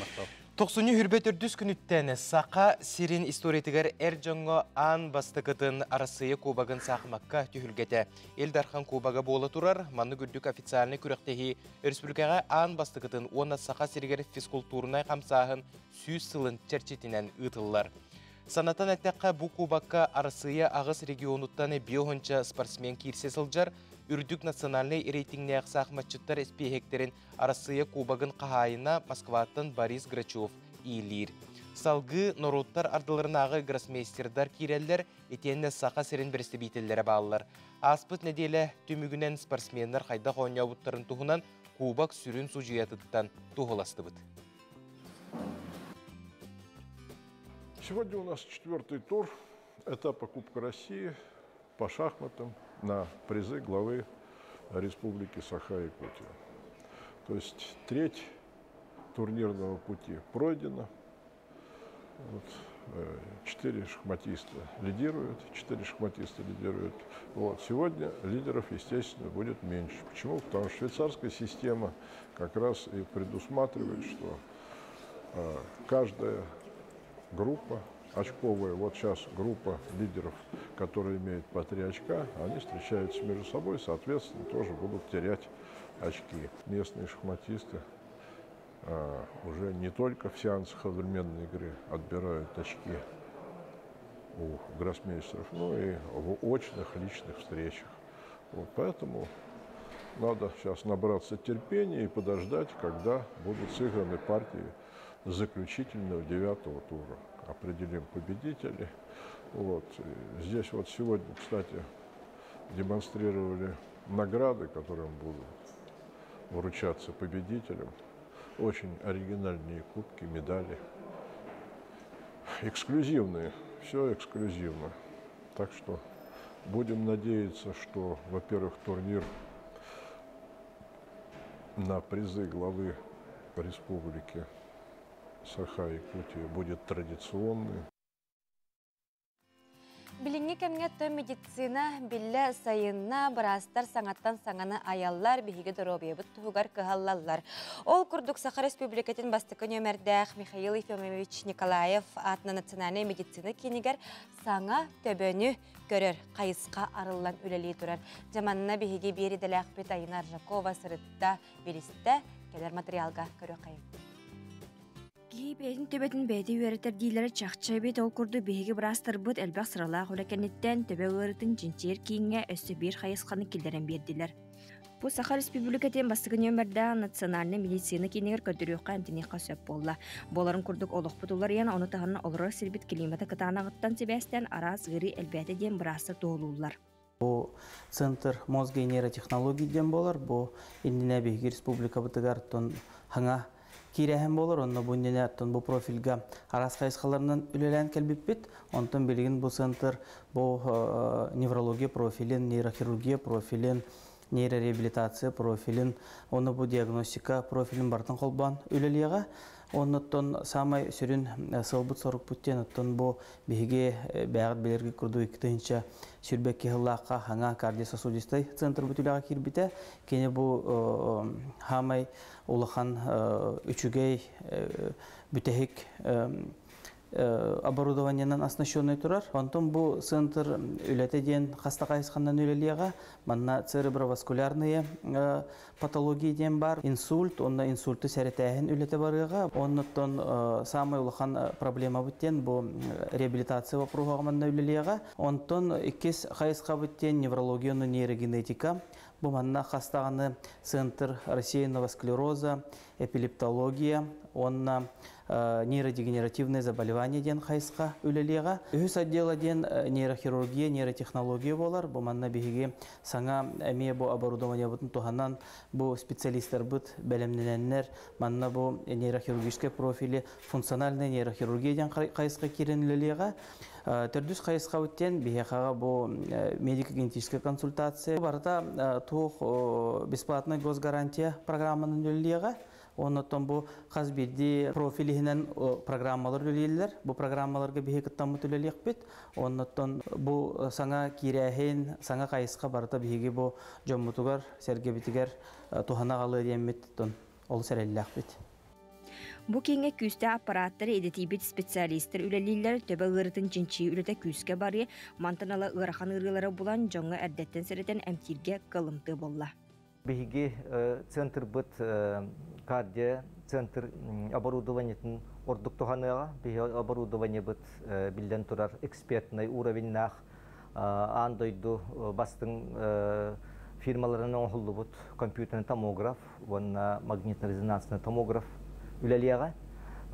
Тохсунньу хүрбэт төрдүс күнүттэн Саха сирин историятыгар эр дьоҥҥо аан бастакытын Арассыыйа Кубогын саахымакка түһүлгэтэ. Ил Дархан Кубога буола турар, маннык үрдүк официальнай күрэхтэһии республикаҕа аан бастакытын уонна Саха сиригэр физкультурнай хамсааһын 100 сылын чэрчитинэн ыытыллар. Санатан эттэххэ, бу кубокка Арассыыйа аҕыс регионуттан биоһунча спортсмен киирсэ сылдьар, үрдүк национальнай рейтингнээх саахыматчыттар эспиэһэктэрин Арассыыйа Кубогын хаһаайына Москваттан Борис Грачев иилиир. Салгыы норуоттар ардыларынааҕы гроссмейстердар киирэллэр, итиэннэ Саха сирин бэрэстэбиитэллэрэ бааллар. Ааспыт нэдиэлэ түмүгүнэн спортсменнар хайдах оонньообуттарын туһунан Кубок сүрүн судьуйатыттан туһуластыбыт.
Сегодня у нас четвертый тур этапа Кубка России по шахматам на призы главы Республики Саха-Якутия. То есть треть турнирного пути пройдена. Вот, 4 шахматиста лидируют, 4 шахматиста лидируют. Вот, сегодня лидеров, естественно, будет меньше. Почему? Потому что швейцарская система как раз и предусматривает, что каждая группа очковая, вот сейчас группа лидеров, которые имеют по 3 очка, они встречаются между собой, соответственно, тоже будут терять очки. Местные шахматисты уже не только в сеансах одновременной игры отбирают очки у гроссмейстеров, но и в очных личных встречах. Вот поэтому надо сейчас набраться терпения и подождать, когда будут сыграны партии заключительного девятого тура. Определим победителей. Вот. Здесь вот сегодня, кстати, демонстрировали награды, которым будут вручаться победителям. Очень оригинальные кубки, медали. Эксклюзивные, все эксклюзивно. Так что будем надеяться, что, во-первых, турнир на призы главы республики Саха-Якутия будет традиционный.
Билиҥҥи кэмҥэ тө медицина биллэ сайынна, быраастар саҥаттан саҥаны айаллар, биһиги доруобуйабыт туһугар кыһаллаллар. Ол курдук Саха Республикатын бастакы нүөмэрдээх Михаил Ефимович Николаев аатынан национальнай медицина киинигэр саҥа төбөнү көрөр хайысха арыллан үлэлии турар. Дьэ манна биһиги биир идэлээхпит Айына Аржакова сырытта, билистэ, кэлэр материалга көрүөххэйиҥ.
Киһи бэйэтин төбөтүн бэйэтэ үөрэтэр дииллэрэ чахчы эбит. Ол курдук биһиги быраастарбыт элбэх сыралаах үлэ кэнниттэн төбө ыарыытын чинчийэр кииҥҥэ өссө биир хайысханы киллэрэн биэрдилэр. Бу Саха Республикатын бастакы нүөмэрдээх национальнай медицина киинигэр көрдөрүөххэ эмтэниэххэ сөп буолла. Буоларын курдук олохпут уларыйан, ону таһынан олорор сирбит климата кытаанаҕыттан сибээстээн араас ыарыы элбээтэ диэн быраастар туоһулууллар.
Бу Центр мозга и нейротехнологий диэн буолар. Бу иннинэ биһиги республикабытыгар тон хаҥа киирээһин буолар. Онно бу иннинэ оттон бу профильга араас хайысхаларынан үлэлээн кэлбиппит. Онтон билигин бу центр бу неврология профилин, нейрохирургия профилин, нейрореабилитация профилин, онно бу диагностика профилин барытын холбоон үлэлиэҕэ. Оннуттан самай сүрүн сылбыт сорукпут диэн оттон бу биһиги бэйэҕит билэргит курдук 2 сүүрбэкки сыллаахха хаҥа кардиососудистай центр бут үлэҕэ киирбитэ. Кини бу хаамай улахан үчүгэй бүтэһик оборудованиенан оснащенный турар. Онтон бу центр үлэтэ диэн хаста хайысханнан үлэлиэҕэ. Манна цереброваскулярные патологии диэн бар. Инсульт, онно инсульты сэрэтээһин үлэтэ барыаҕа. Оннуттан самый улахан проблемабыт диэн бу реабилитация вопроһуга манна үлэлиэҕэ. Онтон иккис хайысхабыт диэн неврология, нейрогенетика. Бу манна хастаҕаны центр рассеянного склероза, эпилептология, уонна нейродегенеративное заболевание диэн хайысха үлэлиэҕэ. Үһүс отдела диэн нейрохирургия, нейротехнология буолар. Бу манна биһиги саҥа эмиэ бу оборудованиебытын туһанан бу специалисттарбыт бэлэмнэнэннэр манна бу нейрохирургическай профили функциональная нейрохирургия диэн хайысха киирэн үлэлиэҕэ. Төрдүс хайысхабыт диэн биһиэхэҕэ бу медико-генетическая консультация. Барыта туох бесплатная госгарантия программанын үлэлиэҕэ. Оннотон бу хас биирдии профиль иһинэн программалар үлэлииллэр. Бу программаларга биһи кыттаммыт үлэлиэхпит. Оннотон бу саҥа киирээһин, саҥа хайысха барыта биһиги бу дьоммутугар, сэргэбитигэр туһана аҕалыа диэммит олус эрэллээхпит.
Бу кииҥҥэ күүстээх аппараттары идэтийбит специалистар үлэлииллэр, төбө ыарыытын чинчийии үлэтэ күүскэ барыа, мантан ыла ыарахан ыарыылары булан дьоҥҥо эрдэттэн сэрэтэн эмтииргэ кылымтыы буолла.
Биһиги центрбыт кардио центр оборудованиетын ордук туһаныаҕа. Биһиги оборудованиебыт биллэн турар экспертный уровеньнаах аан дойду бастыҥ фирмаларынан оҥоһуллубут компьютерный томограф уонна магнитно-резонансный томограф үлэлиэҕэ.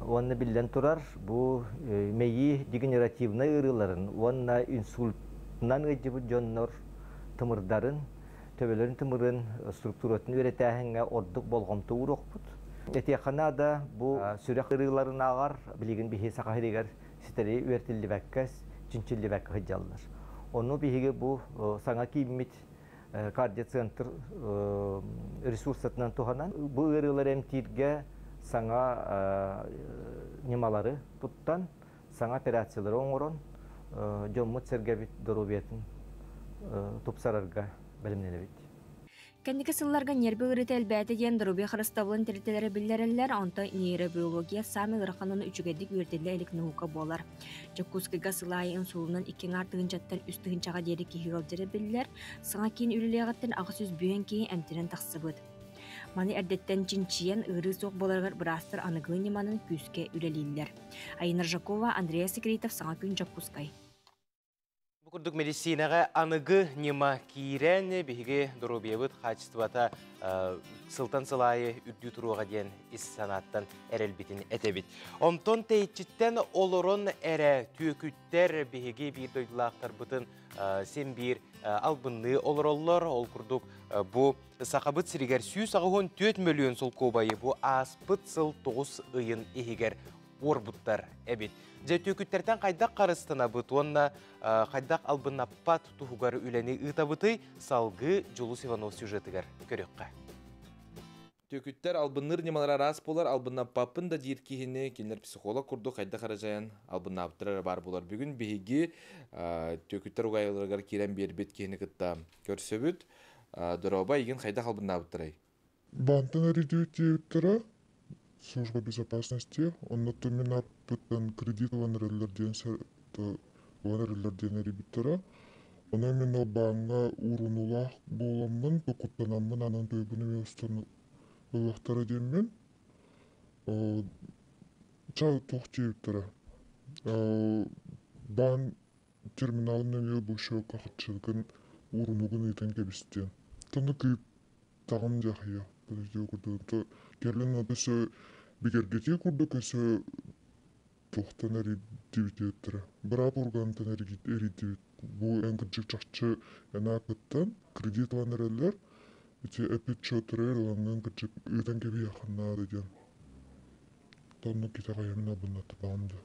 Уонна биллэн турар бу мэйии дегенеративнай ыарыыларын уонна инсультынан ыалдьыбыт дьоннор тымырдарын, төбөлөрүн тымырын структуратын үөрэтээһиҥҥэ ордук болҕомто ууруохпут. Этиэххэ наада, бу сүрэх ыарыыларынааҕар билигин биһи Саха сиригэр ситэри үөрэтиллибэккэ, чинчиллибэккэ сылдьаллар. Ону биһиги бу саҥа кииммит кардиоцентр ресурсатынан туһанан бу ыарыылары эмтииргэ саҥа ньымалары туттан, саҥа операциялары оҥорон дьоммут-сэргэбит доруобуйатын тупсарарга бэлэмнэнэбит.
Кэнники сылларга ньиэрбэ ыарыыта элбээтэ диэн доруобуйа харыстабылын тэрилтэлэрэ биллэрэллэр, онтон нейробиология саамай ыараханын үчүгэйдик үөрэтиллэ илик наука буолар. Дьокуускайга сыл аайы инсулунан икки аҥаар тыһыынчаттан үс тыһыынчаҕа диэри киһи ыалдьара биллэр, саҥа киин үлэлиэҕиттэн 800 бүөн киһи эмтэнэн тахсыбыт. Маны эрдэттэн чинчийэн ыарыы суох буоларыгар быраастар аныгылыы ньыманан күүскэ үлэлииллэр. Айна Ржакова, Андреа Секретов, Саҥа күн Дьокуускай.
Бу курдук медицинэҕэ аныгы ньыма киирэн, биһиги доруобуйабыт хаачыстыбата сылтан сыл аайы үрдүү туруоҕа диэн ис санааттан эрэлбитин этэбит. Онтон тэйиччиттэн олорон эрэ түөкүттэр биһиги биир дойдулаахтарбытын син биир албынныы олороллор. Ол курдук бу Сахабыт сиригэр 184 мөлүйүөн солкуобайы бу ааспыт сыл 9 ыйын иһигэр уорбуттар эбит. Дьэ түөкүттэртэн хайдах харыстанабыт уонна хайдах албыннаппат туһугар үлэни ыытабытый салгыы Дьулус Иванов сюжетыгар көрүөххэ.
Түөкүттэр албынныыр ньымалара араас буолар, албыннаппаппын да диир киһини кинилэр психолог курдук хайдах эрэ дьайан албыннаабыттара эрэ баар буолар. Бүгүн биһиги түөкүттэр угаайыларыгар киирэн биэрбит киһини кытта көрсөбүт. Дорообо, эйигин хайдах албыннаабыттарай?
Бантан эрийдибит служба безопасности, онно мин аппыттан кредит ылан эрэллэр диэн ылан эрэллэр диэн эрийбиттэрэ. Онон мин ол бааҥҥа уурунулаах буоламмын, куттанаммын анан туйбун эмиэ устан ылыахтара диэммин, ча туох диэбиттэрэ. Баан терминалын нөҥүө бу счекка харчыгын уурунугун ыытан кэбистиэн. Тону кыыттаҕым дьахыйа. Курдук кэлин өссө бигэргэтии курдук өссө туохтан эрийдибит быраап органтан эрийдибит. Бу эн кырдьык чахчы эн ааккыттан кредит ылан эрэллэр. Ити эпит счеттары ылаҥҥын кырдьык ыытан кэбиһиэххин наада диэн. Тонну китэҕэйэмин абыннаттабаҕым да.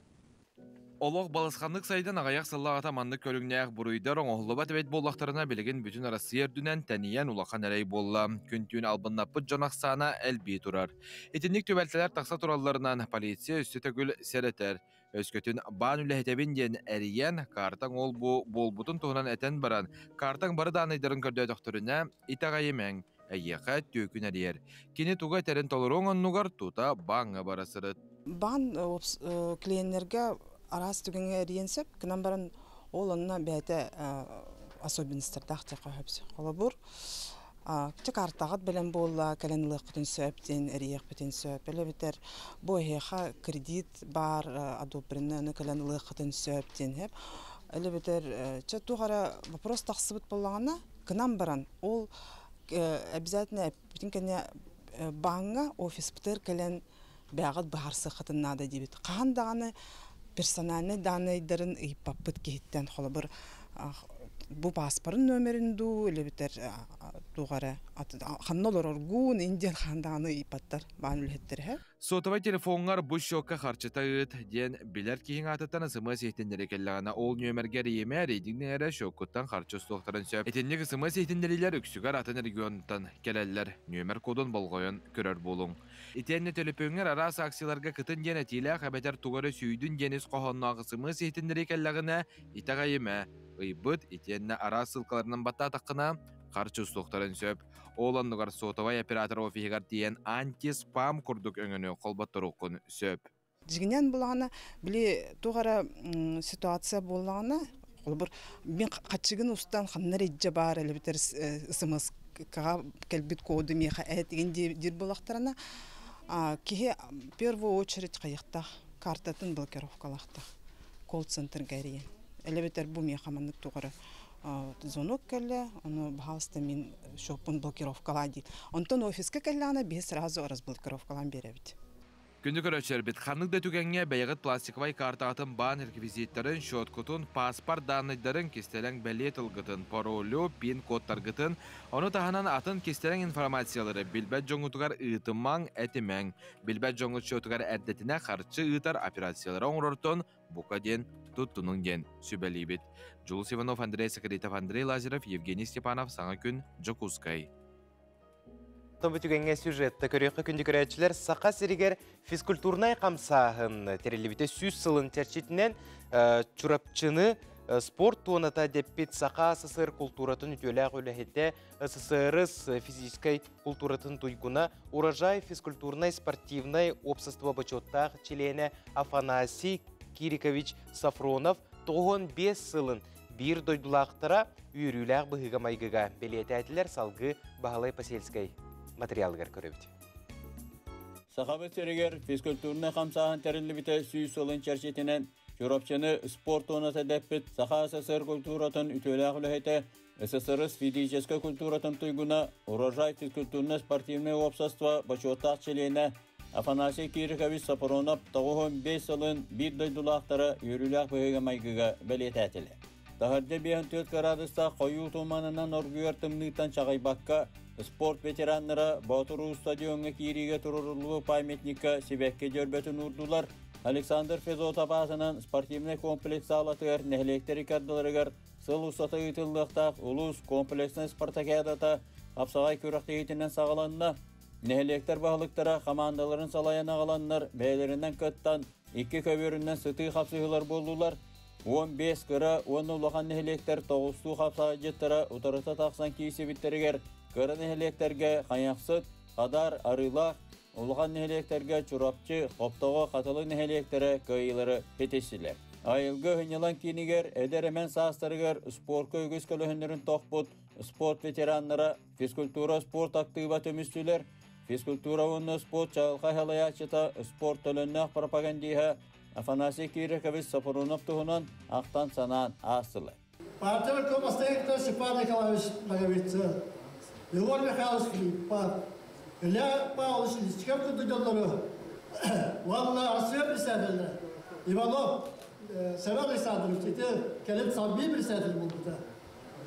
Олох балысханнык сайдан аҕыйах сыллааҕыта маннык көрүҥнээх буруйдар оҥоһуллубат эбит буоллахтарына, билигин бүтүн Россия үрдүнэн тэнийэн улахан эрэй буолла. Күн-түүн албыннаппыт дьон ахсаана элбии турар. Итинник түбэлтэлэр тахса туралларынан полиция өссө төгүл сэрэтэр. Өскөтүн баан үлэһитэбин диэн эрийэн, картаҥ ол-бу буолбутун туһунан этэн баран, картаҥ бары дааннайдарын көрдөөтөхтөрүнэ, итэҕэйимэҥ, эйиэхэ түөкүн эрийэр. Кини тугу этэрин толоруоҥ оннугар тута бааҥҥа бара сырыт.
Баан клиеннерге араас түгэҥҥэ эрийэн сөп, гынан баран ол онно бэйэтэ особенностардаах диэххэ сөп. Холобур, чэ картаҕыт бэлэм буолла, кэлэн ылыахпытын сөп диэн эрийиэхпитин сөп. Элэбитэр бу эһиэхэ кредит баар одобренный кэлэн ылыаххытын сөп диэн сөп. Элэбитэр чэ туох эрэ вопрос тахсыбыт буоллаҕына, гынан баран ол обязательно эппитин кэннэ бааҥҥа офиспытыгар кэлэн бэйэҕит быһаарсыаххытын наада диэбит. Хаһан даҕаны персональнай дааннайдарын ыйыппаппыт киһиттэн холобур бу пааспарын номерин дуу элэбитэр туох эрэ ханна олороргуун индиан хаһан даҕаны ыйыппаттар баан үлэһиттэрэ.
Сотовай телефоҥҥар бу счекка харчыта ыыт диэн билэр киһиҥ аатыттан СМС иһитиннэри кэллэҕинэ, ол нүөмэргэ эрийимэ, эрийдиҥ эрэ счеккуттан харчы устуохтарын сөп. Итинник СМС иһитиннэриилэр үксүгэр атын регионтан кэлэллэр. Нүөмэр кодун болҕойон көрөр буолуҥ. Итиэннэ төлөпүөҥҥэр араас акцияларга кытын диэн этиилээх эбэтэр тугу эрэ сүүйдүн диэн ис хоһоонноох СМС иһитиннэрии кэллэҕинэ, итэҕэйимэ, ыйбыт итиэннэ араас ссылкаларынан баттаатаххына, харчы устуохтарын сөп. Ол оннугар сотовай оператор офиһыгар тиийэн антиспам курдук өҥөнү холботторуоххун сөп.
Дьиҥинэн булаҕына, били туох эрэ ситуация буоллаҕына, холобур, мин хаччыгын устан ханна эрэ илдьэ баар элэбитэр СМС-каҕа кэлбит коду миэхэ этигин диир буоллахтарына, киһи в первую очередь хайыахтаах картатын блокировкалаахтаах колл-центрга эрийэн. Элэбитэр бу миэхэ маннык туох эрэ звонок кэллэ, ону баһаалыста мин счеппун блокировкалаа диир. Онтон офиска кэллэҕинэ биһи сразу разблокировкалаан биэрэбит.
Күндү көрөөччүлэрбит, ханнык да түгэҥҥэ бэйэҕит пластиковай картаҕытын баан реквизиттарын, счеткутун, паспорт дааннайдарын, кистэлэҥ бэлиэ тылгытын, паролю, пин-кодтаргытын, ону таһынан атын кистэлэҥ информациялары билбэт дьоҥҥутугар ыытымаҥ, этимэҥ. Билбэт дьоҥҥут счетугар эрдэтинэ харчы ыытар операциялары оҥорортон бука диэн туттунуҥ диэн сүбэлиибит. Дьулус Иванов, Андрей Сакаритов, Андрей Лазарев, Евгений Степанов, Саҥа күн, Дьокуускай.
Бу түгэҥҥэ сюжетта көрүөххэ күндү көрөөччүлэр Саха сиригэр физкультурнай хамсааһын тэриллибитэ 100 сылын чэрчитинэн Чурапчыны спорт туоната дэппит Саха СССР култууратын үтүөлээх үлэһитэ, СССР физическэй култууратын туйгуна, Урожай физкультурнай спортивнай уопсастыба бочуоттаах чилиэнэ Афанасий Кирикович Сафронов 95 сылын биир дойдулаахтара үөрүүлээх быһыыга-майгыга бэлиэтээтилэр салгыы Баһылай Посельскай. материалыгар көрөбүт.
Сахабыт сиригэр физкультурнай хамсааһын тэриллибитэ 100 сылын чэрчитинэн Чурапчыны спорт туоната дэппит Саха СССР культуратын үтүөлээх үлэһитэ, СССР физическэй культуратын туйгуна, Урожай физкультурно-спортивнай уопсаство бочуоттаах чилиэнэ Афанасий Кирикович Сапронов 95 сылын биир дойдулаахтара үөрүүлээх быһыыга-майгыга бэлиэтээтилэр. Таһырдьа 54 кыраадыстаах хойуу туманынан оргуйар тымныыттан чаҕыйбакка, спорт ветераннара Боотур стадиоҥҥа киириигэ туруруллубут памятникка сибэкки дьөрбөтүн уурдулар. Александр Федотов аатынан спортивнай комплекс саалатыгар нэһилиэктэр иккардыларыгар сыл устата ыытыллыахтаах улуус комплекснай спартакиадата хапсаҕай күрэхтэһиитинэн саҕаланна. Нэһилиэктэр баһылыктара хамаандаларын салайан аҕаланнар бэйэлэринэн кыттан икки көбүөрүнэн сытыы хапсыһыылар буоллулар. 15 кыра уонна улахан нэһилиэктэр тоҕустуу хапсаҕайдьыттара утарыта тахсан киирсибиттэригэр кыра нэһилиэктэргэ Хайахсыт, Хадар, Арыылаах, улахан нэһилиэктэргэ Чурапчы, Хоптоҕо, Хатылы нэһилиэктэрэ кыайыылары ситистилэр. Айылгы сынньалаҥ киинигэр эдэр эмэн саастарыгар спорка үгүс көлөһүннэрин тохпут спорт ветераннара физкультура спорт актыыба түмүстүлэр. Физкультура уонна спорт чаҕылхай салайааччыта спорт төлөннөөх пропагандиһа Афанасий Кирикович Сопрунов туһунан ахтан-санаан аастылар.
Партия ркомостоектор Степан Николаевич Ноговицын, Егор Михайлович Филиппов, Илья Павлович Лисичков курдук дьоннору уонна Россия председателэ Иванов Семен Александрович ити кэлин Совмин председатель буолбута.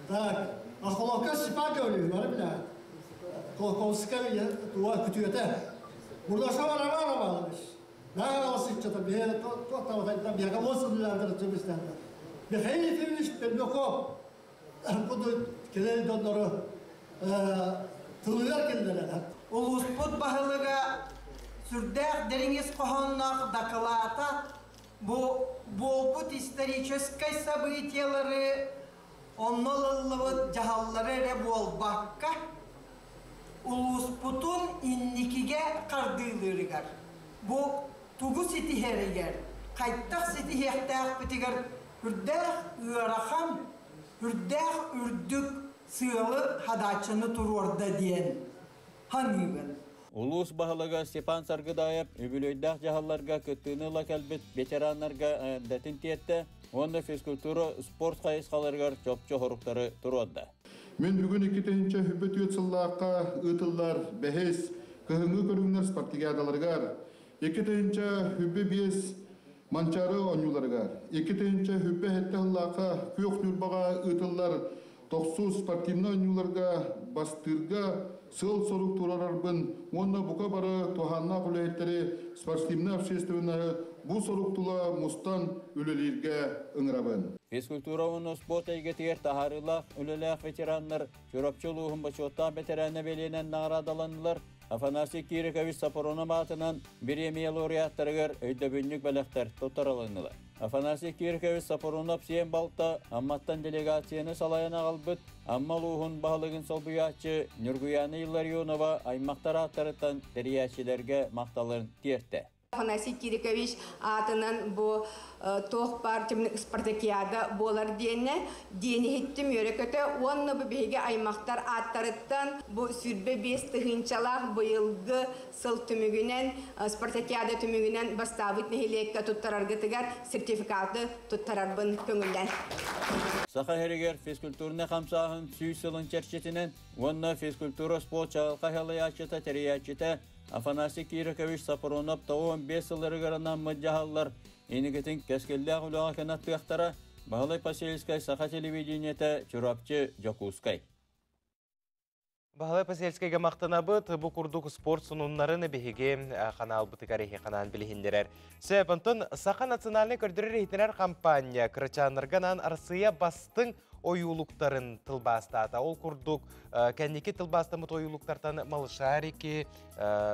Так, Охоловка Степан Гаврилович бары билэҕит. Колокольскай туга күтүөтэ. Бурдашов Роман Романович. Михаил Ефимович Пермяков курдук кэлэр дьоннору тылыгар киллэрэр.
Улууспут баһылыга сүрдээх дириҥ ис хоһоонноох дакылаата бу буолбут историческай событиелары онно ылыллыбыт дьаһаллары эрэ буолбакка, улууспутун инникигэ хардыылыырыгар, бу тугу ситиһэригэр, хайдах ситиһиэхтээхпитигэр үрдээх ыарахан, үрдээх үрдүк сыалы хадааччыны туруорда диэн саныыбын.
Улуус баһылыга Степан Саргыдаев үбүлүөйдээх дьаһалларга кыттыыны ыла кэлбит ветераннарга эрдэтин тиэртэ уонна физкультура спорт хайысхаларыгар чопчу соруктары туруорда.
Мин бүгүн 2024 сыллаахха ыытыллар бэһис кыһыҥҥы көрүҥнэр спартакиадаларыгар, 2025 Манчаары оонньууларыгар, 2027 сыллаахха Күөх Ньурбаҕа ыытыллар тохсус спортивнай оонньууларга бастыырга сыал-сорук туруорарбын уонна бука бары туһааннаах үлэһиттэри спортивнай общественноһы бу сорук тула мустан үлэлииргэ ыҥырабын.
Физкультура уонна спорт эйгэтигэр таһаарыылаах үлэлээх ветераннар Чурапчы улууһун бочуоттаах бэтэрээнэ бэлиэнэн наҕараадаланнылар. Афанасий Кирикович Сапронов аатынан бириэмийэ лауреаттарыгар өйдөбүнньүк бэлэхтэр туттарылыннылар. Афанасий Кирикович Сапронов сиэн балта Амматтан делегацияны салайан аҕалбыт Амма улууһун баһылыгын солбуйааччы Ньургуяна Илларионова аймахтар ааттарыттан тэрийээччилэргэ махталын тиэртэ.
Афанасий Кирикович аатынан бу туох баар спартакиада буолар диэнэ диэн иһиттим үөрэ-көтө уонна бу биһиги аймахтар ааттарыттан бу 25 тыһыынчалаах быйылгы сыл түмүгүнэн спартакиада түмүгүнэн бастаабыт нэһилиэккэ туттараргытыгар сертификаты туттарарбын көҥүллээн.
Саха сиригэр физкультурнай хамсааһын 100 сылын чэрчитинэн уонна физкультура спорт чаҕылхай салайааччыта тэрийээччитэ Афанасий Кирикович Сапронов 95 сылларыгар анаммыт дьаһаллар инникитин кэскиллээх үлэҕэ кынаттыахтара. Баһылай Посельскай, Саха телевидениетэ, Чурапчы, Дьокуускай.
Баһылай Посельскайга махтанабыт. Бу курдук спорт сонуннарын биһиги ханаалбытыгар эһи ханаан билиһиннэрэр. Сөп, онтон Саха национальнай көрдөрөр иһитинэр компания кырачааннарга анаан Арассыыйа бастыҥ ойуулуктарын тылбаастаата. Ол курдук, кэнники тылбаастаммыт ойуулуктартан Малышарики,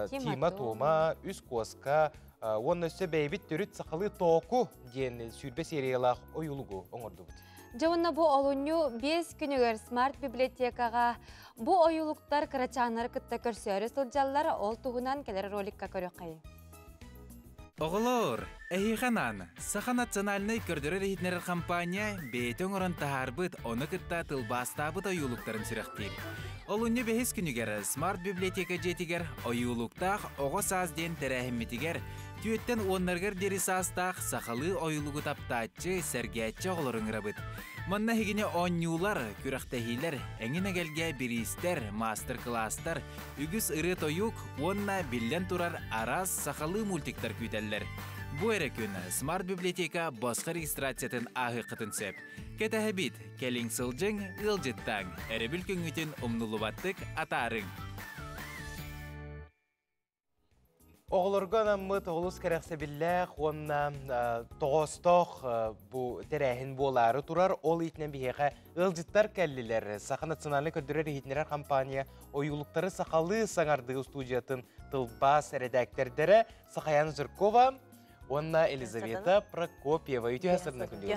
Тима Тома, Үс Куоска уонна өссө бэйэбит төрүт сахалыы Тооку диэн 20 сериялаах ойуулугу оҥордубут.
Дьэ уонна бу олунньу 5 күнүгэр смарт библиотекаҕа бу ойуулуктар кырачааннары кытта көрсөөрү сылдьаллар. Ол туһунан кэлэр роликка көрүөххэйиҥ.
Оҕолоор, эһиэхэ анаан Саха национальнай көрдөрөр-иһитиннэрэр хампаанньа бэйэтэ оҥорон таһаарбыт, ону кытта тылбаастаабыт ойуулуктарын сүрэхтиир. Олунньу бэһис күнүгэр Смарт библиотека дьиэтигэр ойуулуктаах оҕо саас диэн тэрээһиммитигэр түөттэн уоннарыгар диэри саастаах сахалыы ойуулугу таптааччы, сэргээччи оҕолору ыҥырабыт. Манна эһигини оонньуулар, күрэхтэһиилэр, эҥин-эгэлгэ бириистэр, маастар-кылаастар, үгүс ырыа-тойук уонна, биллэн турар, араас сахалыы мультиктар күүтэллэр. Бу эрэ күн Смарт библиотека босхо регистрациятын ааһыаххытын сөп. Кэтэһэбит, кэлиҥ сылдьыҥ, ыалдьыттааҥ, өрөбүл күҥҥүтүн умнуллубаттык атаарыҥ!
Оҕолорго анаммыт олус кэрэхсэбиллээх уонна тоҕоостоох бу тэрээһин буолаары турар. Ол иитинэн биһиэхэ ыалдьыттар кэллилэр. Саха национальнай көрдөрөр-иһитиннэрэр компания ойуулуктары сахалыы саҥардыы устуудьуйатын тылбаас эрэдээктэрдэрэ Сахаян Жиркова уонна Елизавета Прокопьева. Үтүө сарынан күндү.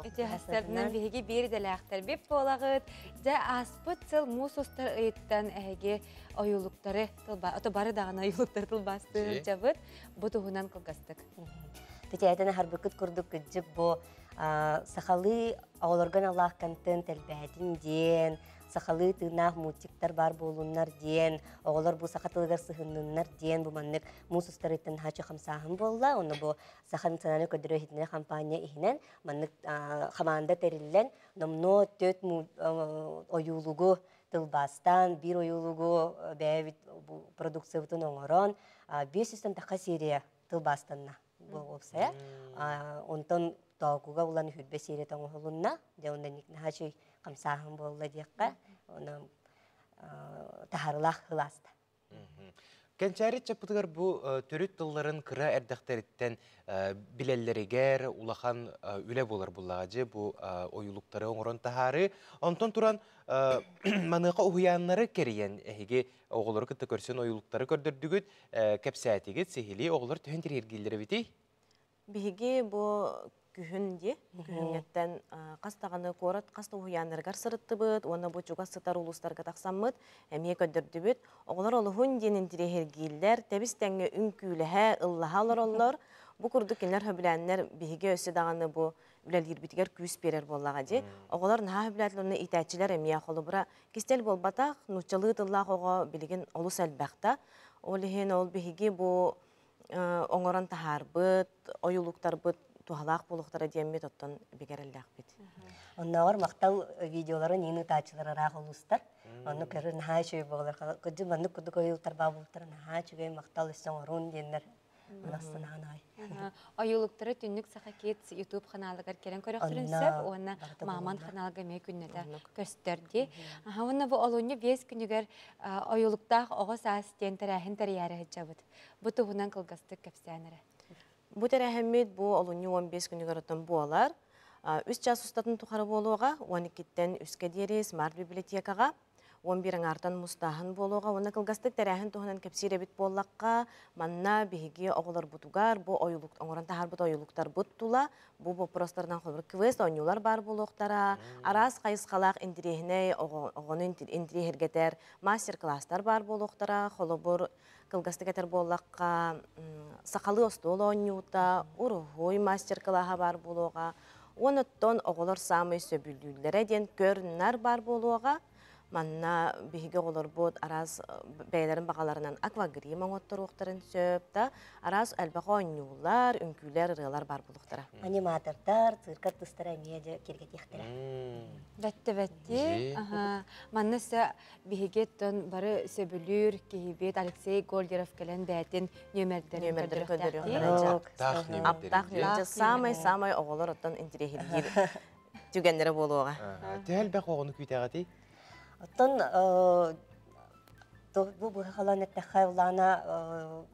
Үтүө сарынан биһиги биир идэлээхтэр бип буолаҕыт. Дьэ ааспыт сыл муус устар ыйыттан эһиги ойуулуктары тылба ото бары даҕаны ойуулуктары тылбаастыы сылдьабыт. Бу туһунан кылгастык.
Тэтиэтэн аһарбыккыт курдук кыдьык бу сахалыы оҕолорго аналлаах контент элбээтин диэн, сахалыы тыыннаах мультиктар баар буолуннар диэн, оҕолор бу саха тылыгар сыһынныннар диэн бу маннык муус устарыттан хачы хамсааһын буолла. Онно бу Саха национальнай көрдөрөр иһитиннэрэр хампаанньа иһинэн маннык хамаанда тэриллэн номнуо төрт ойуулугу тылбаастаан, биир ойуулугу бэйэбит продукциябытын оҥорон, 500 тахха серия тылбаастанна бу уопсайа. Онтон тоокуга улан үһүрбэ серията оҥоһулунна. Дьэ онно наһаа үчүгэй хамсааһын буолла диэххэ. Онон таһаарылаах ылааста.
Кэнчээри чаппытыгар бу төрүт тылларын кыра эрдэхтэриттэн билэллэригэр улахан үлэ буолар буллаҕа дьэ бу ойуулуктары оҥорон таһаарыы. Онтон туран маныаха уһуйааннары кэрийэн эһиги оҕолору кытта көрсөн ойуулуктары көрдөрдүгүт, кэпсээтигит, сиһилии оҕолор төһөн тириэргииллэр эбитий?
Биһиги бу күһүн дии, күһүҥҥэттэн хас даҕаны куорат хас да уһуйааннарыгар сырыттыбыт уонна бу чугас сытар улуустарга тахсаммыт эмиэ көрдөрдүбүт. Оҕолор олуһун диэн интириэһиргииллэр, тэбис-тэҥҥэ үҥкүүлэһэ, ыллаһа олороллор. Бу курдук кинилэр сөбүлээннэр биһиги өссө даҕаны бу үлэлиирбитигэр күүс биэрэр буоллаҕа дии. Оҕолор наһаа сөбүлээтилэр уонна иитээччилэр эмиэ холобура кистэл буолбатах, нууччалыы тыллаах оҕо билигин олус элбэх да. Ол иһин ол биһиги бу оҥорон таһаарбыт, ойуулуктарбыт туһалаах буолуохтара диэммит оттон бигэрэллээхпит.
Оннооҕор махтал видеоларын иин ыытааччылар ыраах улуустар. Онну көрөр наһаа үчүгэй буолар. Кырдьык маннык курдук ойуулуктар баа буолтара наһаа үчүгэй махтал өссө оҥорун диэннэр мунастынаан аҕай.
Ойуулуктары Түннүк Саха Kids YouTube ханаалыгар кэлэн көрөхтөрүн сөп уонна Мааман ханаалга эмиэ күннэтэ көстөр дии. Уонна бу олунньу 5 күнүгэр ойуулуктаах оҕо саас диэн тэрээһин тэрийээри сылдьабыт. Бу туһунан кылгастык кэпсээн эрэ.
Бу тэрээһиммит бу олунньу 15 күнүгэр оттон буолар. Үс час устатын тухары буолуоҕа, 12-ттэн үскэ диэри смарт библиотекаҕа 11 аҥаартан мустааһын буолуоҕа уонна кылгастык тэрээһин туһунан кэпсиир эбит буоллахха, манна биһиги оҕолорбутугар бу ойуулук оҥорон таһаарбыт ойуулуктарбыт тула бу боппуруостарынан холобур квест оонньуулар баар буолуохтара, араас хайысхалаах интириэһинэй оҕону интириэһиргэтэр мастер-класстар баар буолуохтара, холобур Кылгастык этэр буоллахха, сахалыы остуол оонньуута, уруһуй мастер-кылааһа баар буолуоҕа. Уон оттон оҕолор саамай сөбүлүүллэрэ диэн көр-нар баар буолуоҕа. Манна биһиги оҕолорбут араас бэйэлэрин баҕаларынан аквагрим оҥотторуохтарын сөп да, араас элбэх оонньуулар, үҥкүүлэр, ырыалар баар буолуохтара.
Аниматордар, цирк артыыстара эмиэ дьэ киэргэтиэхтэрэ.
Бэтте бэтти. Манна өссө Биһиги оттон бары сөбүлүүр киһибит Алексей Гольдеров кэлэн бээтин нүөмэрдэрин
көрдөрүөхтэрин Аптаах нүөмэрдэр. Самай-самай оҕолор оттон интириэһиргиир түгэннэрэ буолуоҕа.
Төһө элбэх оҕону күүтэҕитий?
Оттон бу быһа эттэххэ улаана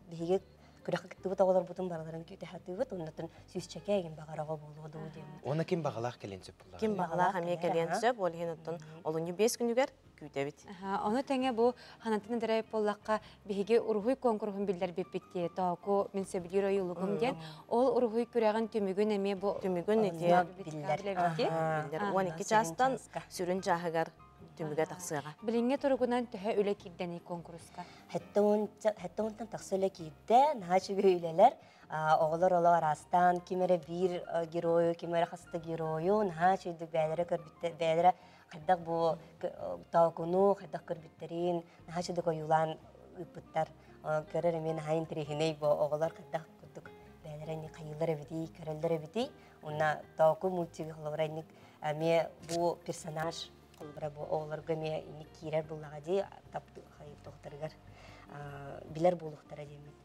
биһиги күрэххэ кыттыбыт оҕолорбутун барыларын күүтэ сатыыбыт. Оннотон сүүсчэкэ игин баҕар оҕо буолуо дуу диэммит.
Уонна ким баҕалаах кэлиэн сөп буоллаҕа?
Ким баҕалаах эмиэ кэлиэн сөп. Ол иһин оттон олунньу 5 күнүгэр күүтэбит.
Ону тэҥэ бу ханантан эдэрэй буоллахха биһиги уруһуй куонкуруһун биллэрбиппит дии тооку мин сөбүлүүр ойуулугум диэн ол уруһуй күрэҕин түмүгүн эмиэ бу
түмүгүн ити
биллэр
биллэр 12 чаастан сүрүн чааһыгар түмүгэ тахсыаҕа.
Билиҥҥи туругунан төһө үлэ киирдэний куонкуруска?
Хэттэ уонтан тахса үлэ киирдэ, наһаа үчүгэй үлэлэр. Оҕолор оло араастаан ким эрэ биир геройу, ким эрэ хаста геройу, наһаа үчүгдүк бэйэлэрэ көрбүттэр, бэйэлэрэ хайдах бу тоокуну хайдах көрбүттэрин наһаа үчүгдүк ойуулаан ыыппыттар. Көрөр эмиэ наһаа интэриэһинэй бу оҕолор хайдах курдук бэйэлэрэ ини хайыылар эбитий, көрөллөр эбитий. Уонна тооку мультик холобура инник эмиэ бу персонаж холобура бу оҕолорго эмиэ инник киирэр буллаҕа дии таптыахтарыгар билэр буолуохтара диэммит.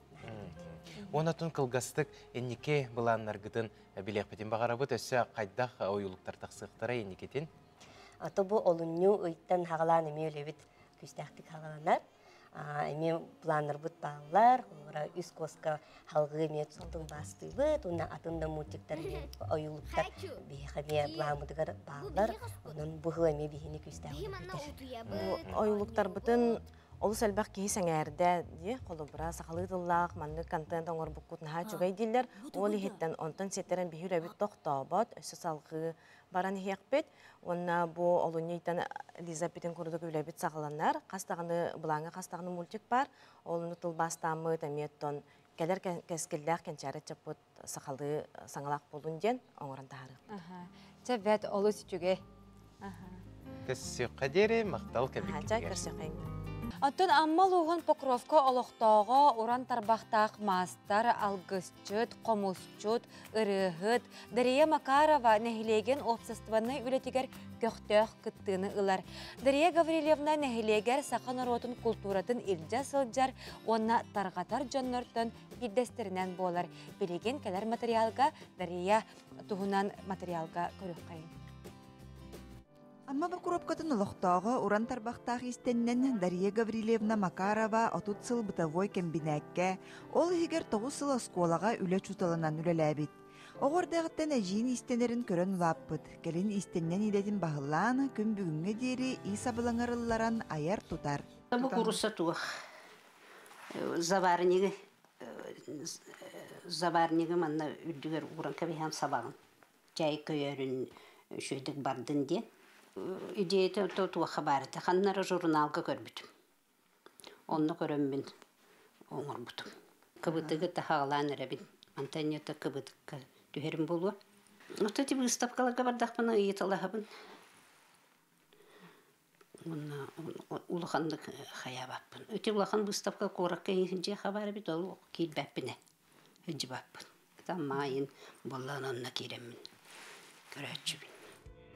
Уонна кылгастык инники былааннаргытын билиэхпитин баҕарабыт өссө хайдах ойуулуктар тахсыахтара инникитин?
Ато бу олунньу ыйтан хагалаан эмиэ үлэбит күүстээхтик хагаланар. Эмиэ планнарбыт бааллар, холобура үс куоска халгыы эмиэ тылбаастыыбыт, уонна атын да мультиктар ойуулуктар биһиэхэ эмиэ плааммытыгар бааллар. Онон бу сыл эмиэ биһини күүстээх
Бу ойуулуктарбытын олус элбэх киһи сэҥээрдэ дии, холобура сахалыы тыллаах маннык контент оҥорбуккут наһаа үчүгэй дииллэр. Ол иһиттэн онтон сиэттэрэн биһи үлэбит тохтообот, өссө салҕыы баран иһиэхпит. Уонна бу олунньу ыйтан Лиза эппитин курдук үлэбит саҕаланар. Хас даҕаны былааҥҥа хас даҕаны мультик баар. Олуну тылбаастааммыт эмиэ оттон кэлэр кэскиллээх кэнчээри ыччаппыт сахалыы саҥалаах буолун диэн оҥорон таһаарыахпыт.
Чэ бэт олус үчүгэй.
Көрсүөххэ диэри махтал кэлбиккитигэр.
Оттон Амма улууһун Покровка олохтооҕо уран тарбахтаах маастар, алгысчыт, хомусчут, ырыаһыт Дария Макарова нэһилиэгин уопсастыбаннай үлэтигэр көхтөөх кыттыыны ылар. Дария Гаврильевна нэһилиэгэр саха норуотун култууратын илдьэ сылдьар уонна тарҕатар дьоннортон биирдэстэринэн буолар. Билигин кэлэр материалга Дария туһунан материалга көрүөххэйин.
Амма Бокуруопкатын олохтооҕо уран тарбахтаах иистэннэн Дария Гаврильевна Макарова 30 сыл бытовой кэмбинээккэ, ол иһигэр 9 сыл оскуолаҕа үлэ учууталынан үлэлээбит. Оҕо эрдэҕиттэн эдьиийин иистэнэрин көрөн улааппыт, кэлин иистэнньэн идэтин баһылаан, күн бүгүҥҥэ диэри ис абылаҥар ылларан айар-тутар.
Бу куурусса туох заварнигы заварнигы манна үрдүгэр ууран кэбиһэн сабаҕын чай көйөрүн үчүгэйдик бардын диэн идеята туохха баар этэ ханна эрэ журналга көрбүтүм онно көрөммүн оҥорбутум кыбытыгы таһаҕалаан эрэбин мантан это кыбытыкка түһэрим буолуо вот эти выставкаларга бардахпына ыйыталаһабын уонна улаханнык хайаабаппын ити улахан выставка куоракка дьиэхэ баар эбит ол киирбэппинэ сылдьыбаппын Маайын буоллаан онно киирэммин көрөөччүбүн.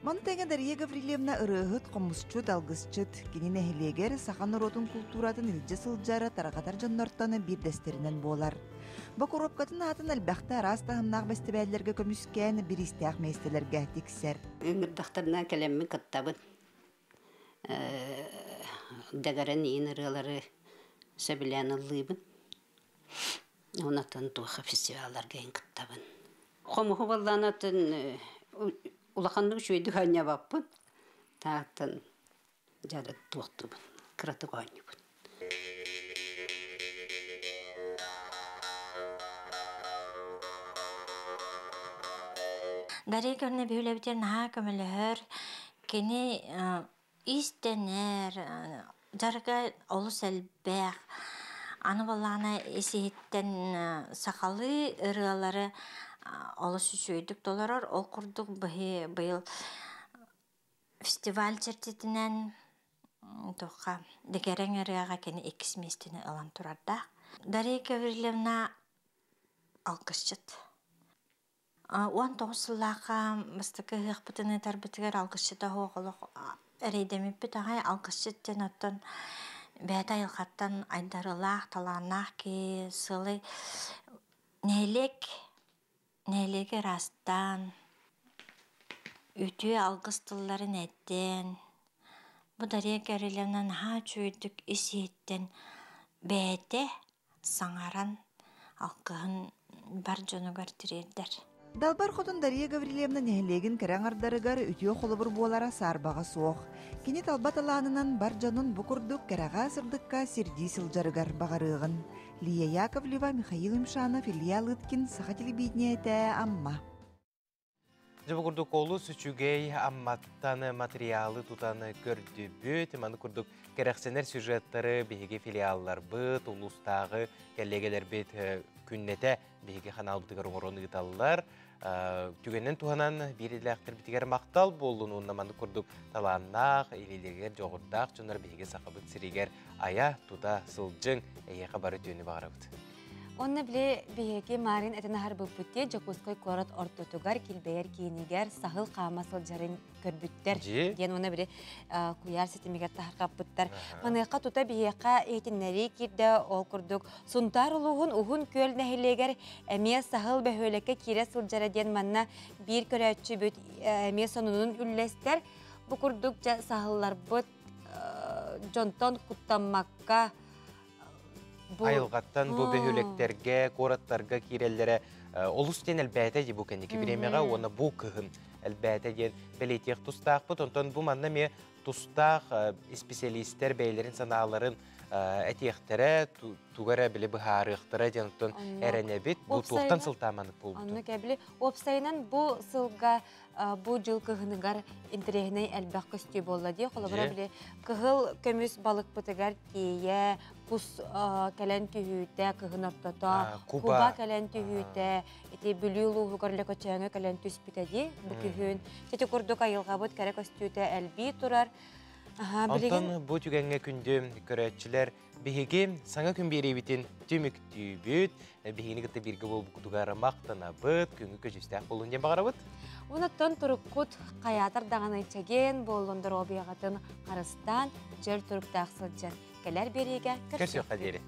Маны тэҥэ Дария Гаврильевна ырыаһыт, хомусчут, алгысчыт. Кини нэһилиэгэр саха норуотун култууратын илдьэ сылдьар, тарҕатар дьоннортон биирдэстэринэн буолар. Бокуруопкатын аатын элбэхтэ араас таһымнаах бэстибээллэргэ көмүскээн, бириистээх миэстэлэргэ тиксэр.
Ыҥырдахтарына кэлэммин кыттабын. Дэгэрэн иин ырыалары сөбүлээн ыллыыбын. Онон туох фестивалларга иһин кыттабын. Хомуһу буоллаанатын улаханнык үчүгэйдик оонньообоппун. Тааттан дьарык туохтуубун, кыратык оонньуубун.
Дария Ивановна биһилэбитигэр наһаа көмөлөһөр. Кини Иистэнэр, дьарыга олус элбэх. Аны буоллаҕына ис-иһиттэн сахалыы ырыалары олус үчүгэйдик толорор. Ол курдук быйыл фестиваль чэрчитинэн туохха Дэгэрэҥ ырыаҕа кини иккис миэстэни ылан турардаах. Дария Гаврильевна алгысчыт. 19 сыллаахха бастакы ыһыахпытын ыытарбытыгар алгысчыта суох олох эрэйдэммиппит аҕай. Алгысчыт диэн оттон бэйэтэ айылҕаттан айдарыылаах, талааннаах киһи сылый нэһилиэк нэһилиэги ыраастаан, үтүө алгыс тылларын этэн, бу Дария Гаврильевна наһаа үчүгэйдик ис-иһиттэн бэйэтэ саҥаран алгыһын бар дьонугар тириэрдэр.
Далбар хотун Дария Гаврильевна нэһилиэгин кэрэ аҥардарыгар үтүө холобур буолара саарбаҕа суох. Кини талба талаанынан бар дьонун бу курдук кэрэҕэ-сырдыкка сирдии сылдьарыгар баҕарыаҕын. Лия Яковлева, Михаил Юмшанов, Илья Лыткин, Саха телевидениетэ, Амма.
Дьэ бу курдук олус үчүгэй Амматтан материалы тутан көрдүбүт. Маны курдук кэрэхсэнэр сюжеттары биһиги филиалларбыт, улуустааҕы кэллиэгэлэрбит күннэтэ биһиги ханаалбытыгар оҥорон ыыталлар. Түгэнинэн туһанан биир идэлээхтэрбитигэр махтал буоллун уонна маннык курдук талааннаах, илиилэригэр дьоҕурдаах дьоннор биһиги Сахабыт сиригэр айа, тута сылдьыҥ, эйиэхэ бары үтүөнү баҕарабыт.
Онно били биһиги Марин этэн аһарбыппыт дии Дьокуускай куорат ортотугар килбэйэр киинигэр саһыл хаама сылдьарын көрбүттэр диэн уонна били куйаар ситимигэр таһарҕаппыттар. Маныаха тута биһиэхэ иһитиннэрии киирдэ. Ол курдук Сунтаар улууһун Уһун Күөл нэһилиэгэр эмиэ саһыл бөһүөлэккэ киирэ сылдьара диэн манна биир көрөөччүбүт эмиэ сонунун үллэстэр. Бу курдук дьэ саһылларбыт дьонтон куттаммакка
бу айылҕаттан бу бөһүөлэктэргэ, куораттарга киирэллэрэ олус диэн элбээтэ дии бу кэнники бириэмэҕэ уонна бу кыһын элбээтэ диэн бэлиэтиэх тустаахпыт. Онтон бу манна эмиэ тустаах исписэлиистэр бэйэлэрин санааларын этиэхтэрэ, тугу эрэ били быһаарыахтара диэн оттон эрэнэбит. Бу туохтан сылтааманык буолбутун.
Оннук эбили. Уопсайынан бу сылга бу дьыл кыһыныгар интэриэһинэй элбэх көстүү буолла дии. Холобура били кыһыл көмүс балыкпытыгар тиийэ, кус кэлэн түһүүтэ, кыһын ортото, куба кэлэн түһүүтэ, ити Бүлүү улууһугар Лөкөчөөҥө кэлэн түспүтэ дии бу күһүн. Ити курдук айылҕабыт кэрэ көстүүтэ элбии турар.
Онтон бу түгэҥҥэ күндү көрөөччүлэр биһиги саҥа күн биэриибитин түмүктүүбүт. Биһигини кытта бииргэ буолбуккутугар махтанабыт, күҥҥү көдьүүстээх буоллун диэн баҕарабыт.
Онуттан туруккут хайаатар даҕаны чэгиэн буоллун доруобуйаҕытын харыстаан, чөл туруктаах сылдьан кэлэр биэриигэ
көрсүөххэ диэри.